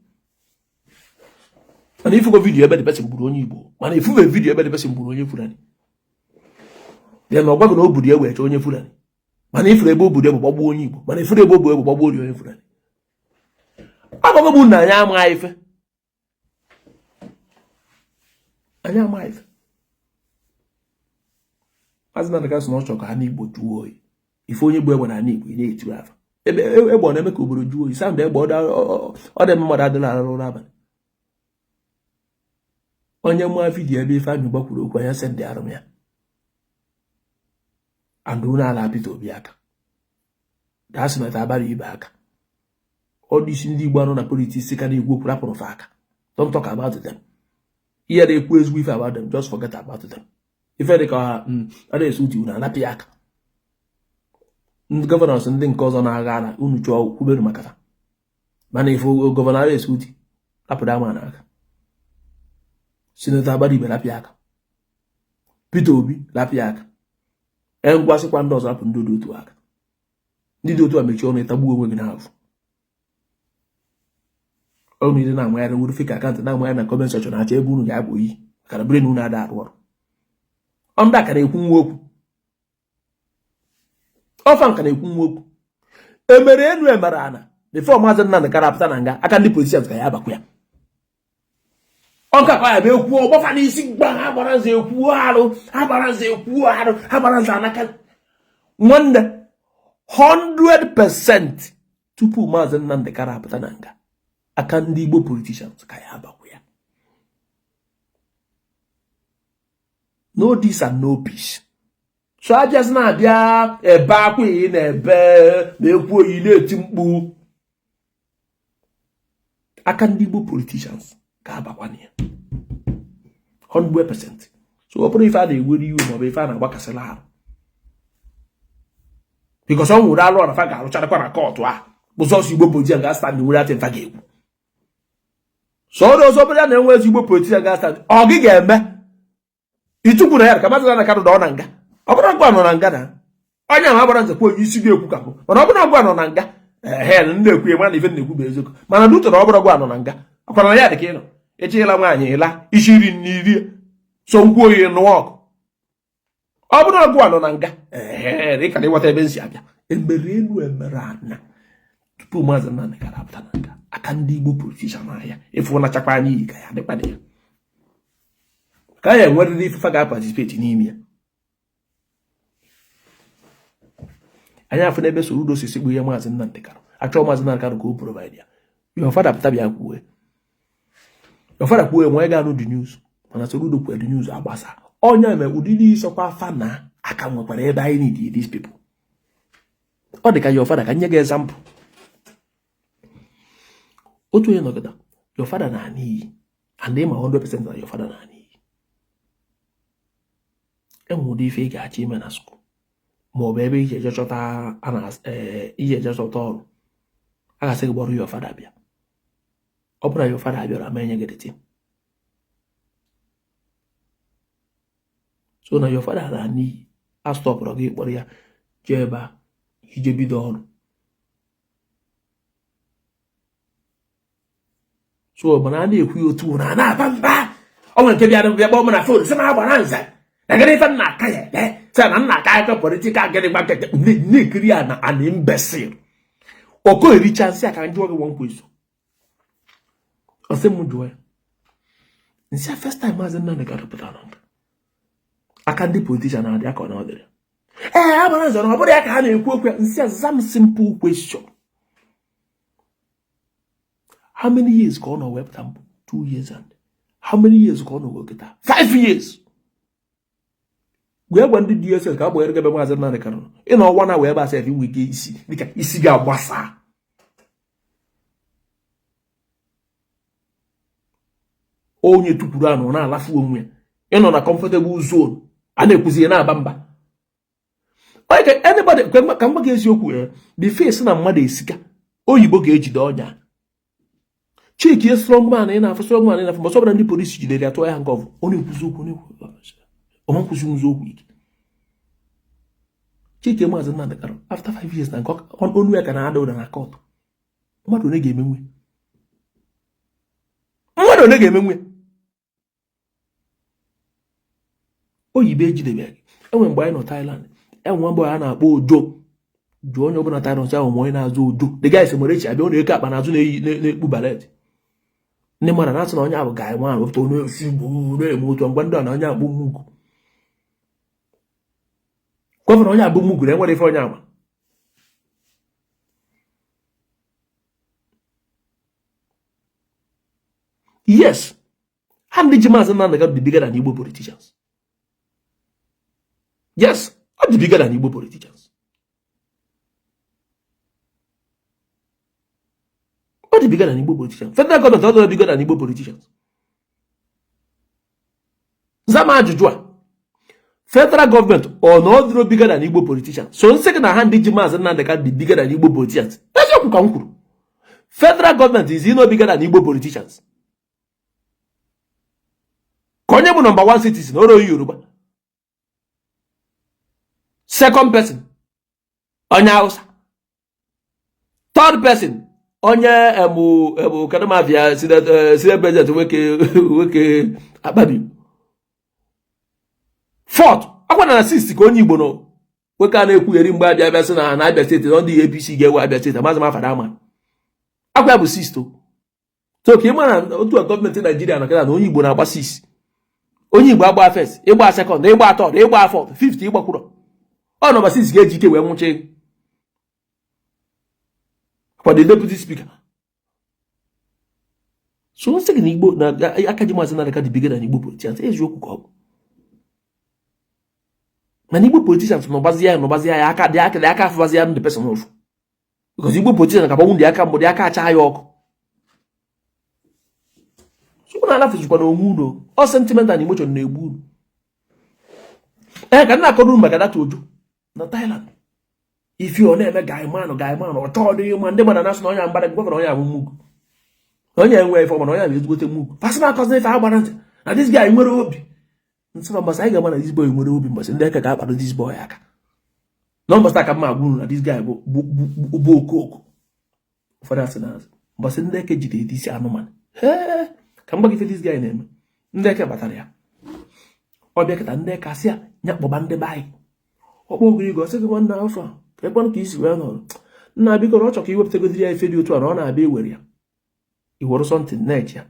Mana ifugo video ebe the person gburu onye Igbo, mana ifube video ebe the person gburu onye Fulani. Then ọ gwa gị na o buru egbe eche onye Fulani, mana ifuru ebe o buru egbe gbagbuo onye Igbo, mana ifuru ebe o bu egbe gbagbuo onye Fulani. Agwago m na anyị ama ife, anyị ama ife. Maazị Nnamdi Kanu sị na ọ chọrọ ka ana Igbo jụọ oyi. Ife onye bu egbe na ana Igbo, ị na-etu afa ebe egbe ọ na-eme ka obodo jụọ oyi. Sound egbe ọ dị mmadụ adịla arara ụra abalị. Onye mụọ video ebe Ifeanyị Ubah kwuru okwu, anya send arụ m ya. And unu ala Peter Obi aka daa Senator Abaribe aka, ọ dị isi ndị Igbo anọ na politics ka na-ekwu okwu, rapụrụ fa aka. Don't talk about them. Ihe na-ekwu ezigbo ife about them, just forget about them. Ife dị ka a na-ese uche, unu anapụ ya aka. Ndị governors ndị nke ọzọ na-agha ala, unu chọọ kwuberu maka ha, mana ife governor Alex Otti, rapụrụ ama n'aka. Senator Abaribe, rapụ ya aka. Peter Obi, rapụ ya aka. Engwasịkwa ndị ọzọ, rapụ ndị dị otu aka. Ndị dị otu a mechie ọnụ, ịtagbuo onwe gị n'afọ ọnụ ile na-amagharị wuru fake account na-amagharị na comment section, achọ ebe unu ga-abụ oyi maka na brain unu ada arụ ọrụ. Ọ ndị a ka na-ekwu nwa okwu ọfa nka na-ekwu nwa okwu emere enu emere ana before Maazị Nnamdi Kanu apụta na nga, aka ndị politicians ka ya abakwa ya. Ọka ka ya bụ ekwu ọgbafa n'isi gba agbara nze ekwu arụ, agbara nze ekwu arụ, agbara nze anaka nwanne 100%. Tupu Maazị Nnamdi Kanu apụta na nga, aka ndị Igbo politicians ka ya abakwa ya. No this and no peace. So abịazi na-abịa ebe akwa ị na-ebe ma ekwu oyi na-eti mkpu, aka ndị Igbo politicians ga-abakwana ya 100%. So ọ bụrụ ife a na-ewere iwe maọbụ ife a na-agbakasịla arụ, because ọ nwere alụ ọra fa ga-arụcharakwa na court a bụ sọsọ Igbo politician ga-stand nwere atị mfa ga-ekwu. So ọrụ ọzọ bụrụ ya na enwe ezigbo politician ga-stand, ọ gị ga-eme itukwu na ya ka Maazị Nnamdi Kanu nọ na nga. Ọ bụrụ ọgụ nọ na nga na onye ahụ agbara nzekwa onye isi ga-ekwu ka bụ, mana ọ bụrụ ọgụ nọ na nga, ehe, ndị na-ekwu ya mana ife na-ekwu bụ eziokwu. Mana due to na ọ bụrụ ọgụ nọ na nga, ọkwara na ya dị ka ị nọ echela nwaanyị ịla isi iri nne iri so nkwu oyi nụọ ọgụ. Ọ bụrụ ọgụ a nọ na nga, ehe, ị ka na ịghọta ebe m si abịa. Emere elu emere ana tupu Maazị Nnamdi Kanu apụta na nga, aka ndị Igbo politician ahịa ịfụ nachakwa anya iyi ka ya dịkwa ya ka ya enwerịrị ife fa ga-participate n'ime ya. Anyị afụ n'ebe Soludo si sigbu ihe Maazị Nnamdi Kanu achọọ Maazị Nnamdi Kanu ka o provide ya. Your father pụta bịa kwuo, your father kwuo, enwe ga-anụ the news, mana Soludo kwuo, the news agbasa. Onye eme ụdịdị isọkwa afa na aka nwekwara ebe anyị need these people. Ọ dị ka your father, ka nye gị example. Otu onye nọgịda your father na-ana iyi, and ịma 100% na your father na-ana iyi. Enwe ụdị ife ị ga-achọ ime na school ma ọ bụ ebe iji eje chọta iji eje chọta ọrụ, a ga-asị gị gbọrọ your father bịa. Ọ bụrụ na your father abịara, ama enye gị the thing. So na your father na n'iyi a stọpụrụ gị kpọrọ ya jee ebe a ije bido ọrụ. So mana a na-ekwu ya otu na na-aba mba. Ọ nwere nke bịara bịa kpọọ m na phone, sị na agbara nze na gịnị ife nna aka ya ebe, sị na nna aka aka political gịnị gba nkete na-ekiri ya na an imbecile oko ericha nsị aka. Njụọ gị one question, ọ sị m jụọ ya nsị a. First time Maazị Nnamdi Kanu pụtara na nga, aka ndị politician na-adị aka ọ na ọ dịrị ee agbara nze na ọ bụrụ ya ka ha na-ekwu okwu ya. Nsị aza m simple question: how many years ka ọ nọ wepụta mbụ? 2 years and How many years ka ọ nọgo kịta? 5 years. Wee gwa ndị DSS ka a gbanyere ebe Maazị Nnamdi Kanu ị nọ ọnwa na wee ebe asef inwe ike isi dịka isi ga-agbasa. Onye tukwuru anụ na-alafu onwe ya, ịnọ na comfortable zone a na-ekwuzi ya na-aba mba. Anybody ka m gwa gị eziokwu, the face na mmadụ esika oyibo ga-ejide ọnya chekie strong man ị na-afụ, strong man ị na-afụ, mgbe ọbụla ndị polisi jidere ya tụọ ya nga, ọ na-ekwuzi okwu ọ na-ekwuzi nzi okwu ike. Chekie Maazị Nnamdi Kanu after 5 years na nke onu ya ka na-ada ụda na court. Mmadụ one ga-emenwe? Mmadụ one ga-emenwe? Oyibo ejidebeghị. Enwe mgbe anyị nọ Thailand, enwe mgbe a na-akpọ Ojo. Jụọ onye ọbụla Thailand ahụ ma onye na-azụ Ojo. The guys nwere echi abịa, ọ na-eke akpa n'azụ, na-eyi na-ekpu beret. Ndị mmadụ na-asị na onye ahụ ga nwe ahụ pụta na-esi na-eme otu ngwa ndị a na onye akpụ mugu gọvanọ, onye abụ mugu na enwere ife onye ama. Yes, ha ndị ji Maazị Nnamdi Kanu dị bigger than Igbo politicians. Yes, ọ dị bigger than Igbo politicians. Ọ dị bigger than Igbo politicians. Federal government ọ dị bigger than Igbo politicians? Za m ajụjụ a. Federal government ọ na ọ dịrọ bigger than Igbo politicians? So m sị gị na ha ndị ji Maazị Nnamdi Kanu dị bigger than Igbo politicians, eziokwu ka m kwuru. Federal government, is it not bigger than Igbo politicians? Ka onye bụ number one citizen oro Yoruba, second person onye Hausa, third person onye emu emu kedu mafia senate president nwoke nwoke Akpabio, fourth akwa na sixth ka onye Igbo nọ, nwoke a na-ekwugheri mgbe abịa abịa sị na na Abia steeti na ndị APC ga-ewe Abia steeti. Amaghị m afa ama akwa ya bụ sixth. So ka ị mara otu a gọọmenti Naijiria nọ kịta na onye Igbo na-agba six, onye Igbo agba first, ịgba second, ịgba third, ịgba fourth, fifth, ịgbakwuro ọ number six ga-eji ike wee nwụcha ego for the deputy speaker. So m sị gị na Igbo na aka ji Maazị Nnamdi Kanu dị bigger than Igbo politicians, eziokwu ka ọ bụ. Mana Igbo politicians nọgbazi ya nọgbazi ya aka dị aka dị aka afụbazi ya ndị person ofu, because Igbo politicians ka gbanwu ndị aka mgbụ dị aka acha ya ọkụ. So na alafụzikwa na onwe unu ọ sentiment and emotion na-egbu unu. Ee, ka nna akọrọ unu maka data Ojo na Thailand, ifi ọ na-eme guy man guy man, ọ chọọ dị ịma ndị mmadụ na-asị na onye mgbara gọvanọ, onye abụ mugu, onye enwe ife ọmana, onye abụ ezigbote mugu fasị na akọzi ife agbara ntị na this guy nwere obi nsị na mbọsị anyị ga-ama na this boy nwere obi, mbọsị ndị eke ga-akpado this boy aka na mbọsị aka mma agwa unu na this guy bụ okooko. Ụfọdụ asị na azụ mbọsị ndị eke jide isi anụmanụ ka m gwa gị ife this guy na-eme. Ndị eke kpatara ya ọ bịa kịta, ndị eke asị ya nya kpọba ndị be anyị, ọkpọ ogirigo ọsị gị nwanne afọ a ka ekwanụ ka isi wee nọrọ nna biko na ọ chọ ka iwepụtagodiri ya ife dị otu a na ọ na-abịa iwere ya iwere something na-eche ya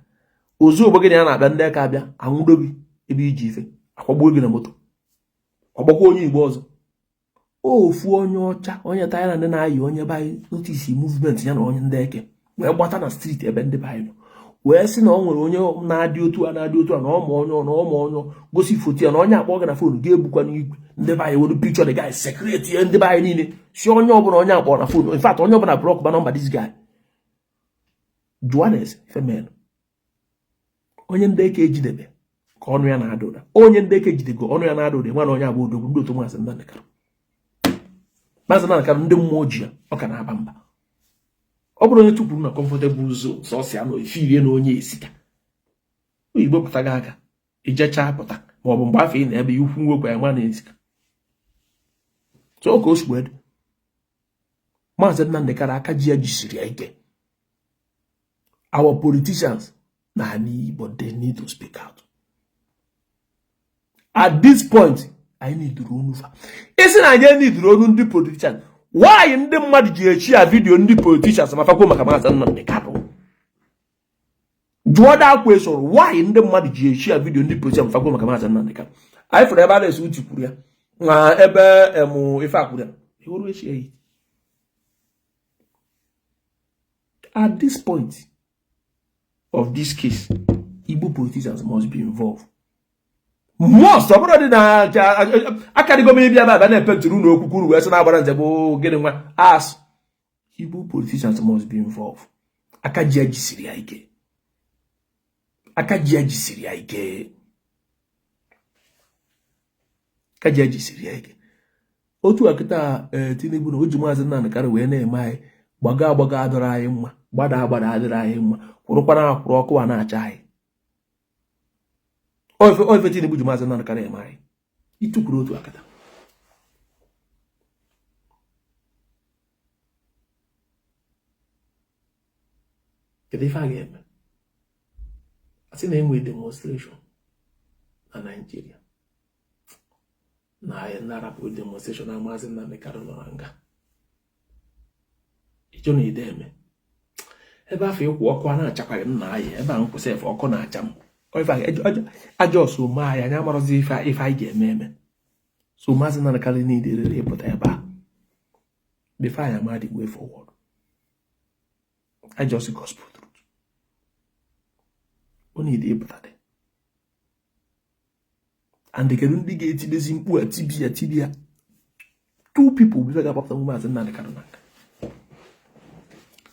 ozugbo gị na ya na-abịa, ndị eke abịa anwụdo gị ebe iji ife akwagbuo gị na moto, ọgbakwa onye Igbo ọzọ, ofu onye ọcha onye Thailand na-ayị onye be anyị notice movement ya na onye ndị eke wee gbata na street ebe ndị be anyị nọ wee sị na ọ nwere onye na-adị otu a na-adị otu a na ọma onye na ọma onye gosi foto ya na onye akpọ gị na phone ga-egbukwa n'igwe. Ndị be anyị were picture the guy secret ya, ndị be anyị niile si onye ọbụla onye akpọ na phone, in fact onye ọbụla block ba number this guy. Johannes femel onye ndị eke ejidebe ka ọnụ ya na-ada ụda, onye ndị eke jidego ọnụ ya na-ada ụda nwa na onye abụ odogwu ndị otu Maazị Nnamdi Kanu. Maazị Nnamdi Kanu ndị mmụọ ji ya ọ ka na-aba mba. Ọ bụrụ onye tukwuru na comfortable zone sọsọ ya na ifirie na onye esika oyibo pụta gị aka ijechaa pụta ma ọ bụ mgbe afọ ị na ebe ikwu nwekwa ya nwa na esika so ka o si wee dị. Maazị Nnamdi Kanu aka ji ya jisiri ya ike. Our politicians na Igbo, they need to speak out at this point. Anyị niduru onu fa isi na anyị niduru onu ndị politicians. Why ndị mmadụ ji echi ya video ndị politicians ma fakwo maka Maazị Nnamdi Kanu? Jụọ that question. Why ndị mmadụ ji echi ya video ndị politicians ma fakwo maka Maazị Nnamdi Kanu? Anyị fụrụ ebe a na-ese uche kwuru ya na ebe emu ife akwuru ya ewuru echi ya. At this point of this case, Igbo politicians must be involved, must. Ọ bụrụ dị na akarịgo m ịbịa ebe a na-epentịrị unu okwu kwuru wee sị na-agbara nze bụ gịnị nwa as Igbo politicians must be involved. Aka ji ya jisiri ya ike, aka ji ya jisiri ya ike, aka ji ya jisiri ya ike. Otu a kịta Tinubu na o ji Maazị Nnamdi Kanu wee na-eme anyị gbago agbago adịrọ anyị mma, gbada agbada adịrọ anyị mma, kwụrụkwana akwụrụ ọkụ a na-acha anyị. Ọ ife Tinubu ji Maazị Nnamdi Kanu eme anyị ịtụkwuru otu akata. Kedu ife a ga-eme? A sị na enwe demonstration na Naịjirịa na anyị na-arapụ demonstration na Maazị Nnamdi Kanu nọ na nga ịchọ na ide eme ebe afọ ịkwụ ọkụ a na-achakwaghị m na anyị ebe a nkwụsị efe ọkụ na-acha m ajọ ọsọ ome anyị anyị amarọzi ife anyị ga-eme eme. So Maazị Nnamdi Kanu niile ịpụta ebe a before anyị ama the way forward. I just gospel truth. O need ịpụta dị and kedu ndị ga-etibezi mkpu a tibi ya tibi ya? Two people bụ ife ga-akpọpụta Maazị Nnamdi Kanu na nga.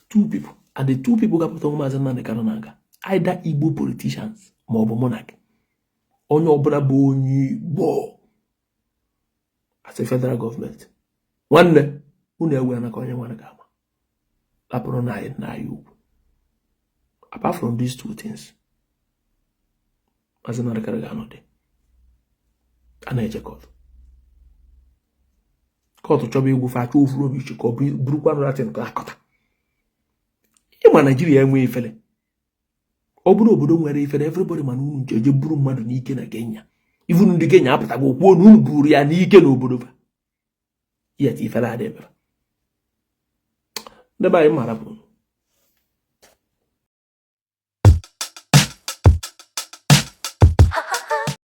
Two people, and the two people ga-akpọpụta Maazị Nnamdi Kanu na nga, either Igbo politicians ma ọ bụ mụ na gị, onye ọbụla bụ onye Igbo as a federal government. Nwanne unu ewe na ka onye nwanne ga-ama lapụrụ na anyị na anyị ugwu. Apart from these two things, Maazị Nnamdi Kanu ga-anọdị a na-eje court. Court chọba egwu fa achọ ofuru obi iche ka ọ burukwa nothing ka akọta. Ịma Naijiria enwe ifele, ọ bụrụ obodo nwere ifele, everybody mana unu nche eje buru mmadụ n'ike na Kenya. Even ndị Kenya apụtago kwuo na unu buru ya n'ike n'obodo fa, yet ifele adị ebere. Ndị be anyị mara bụ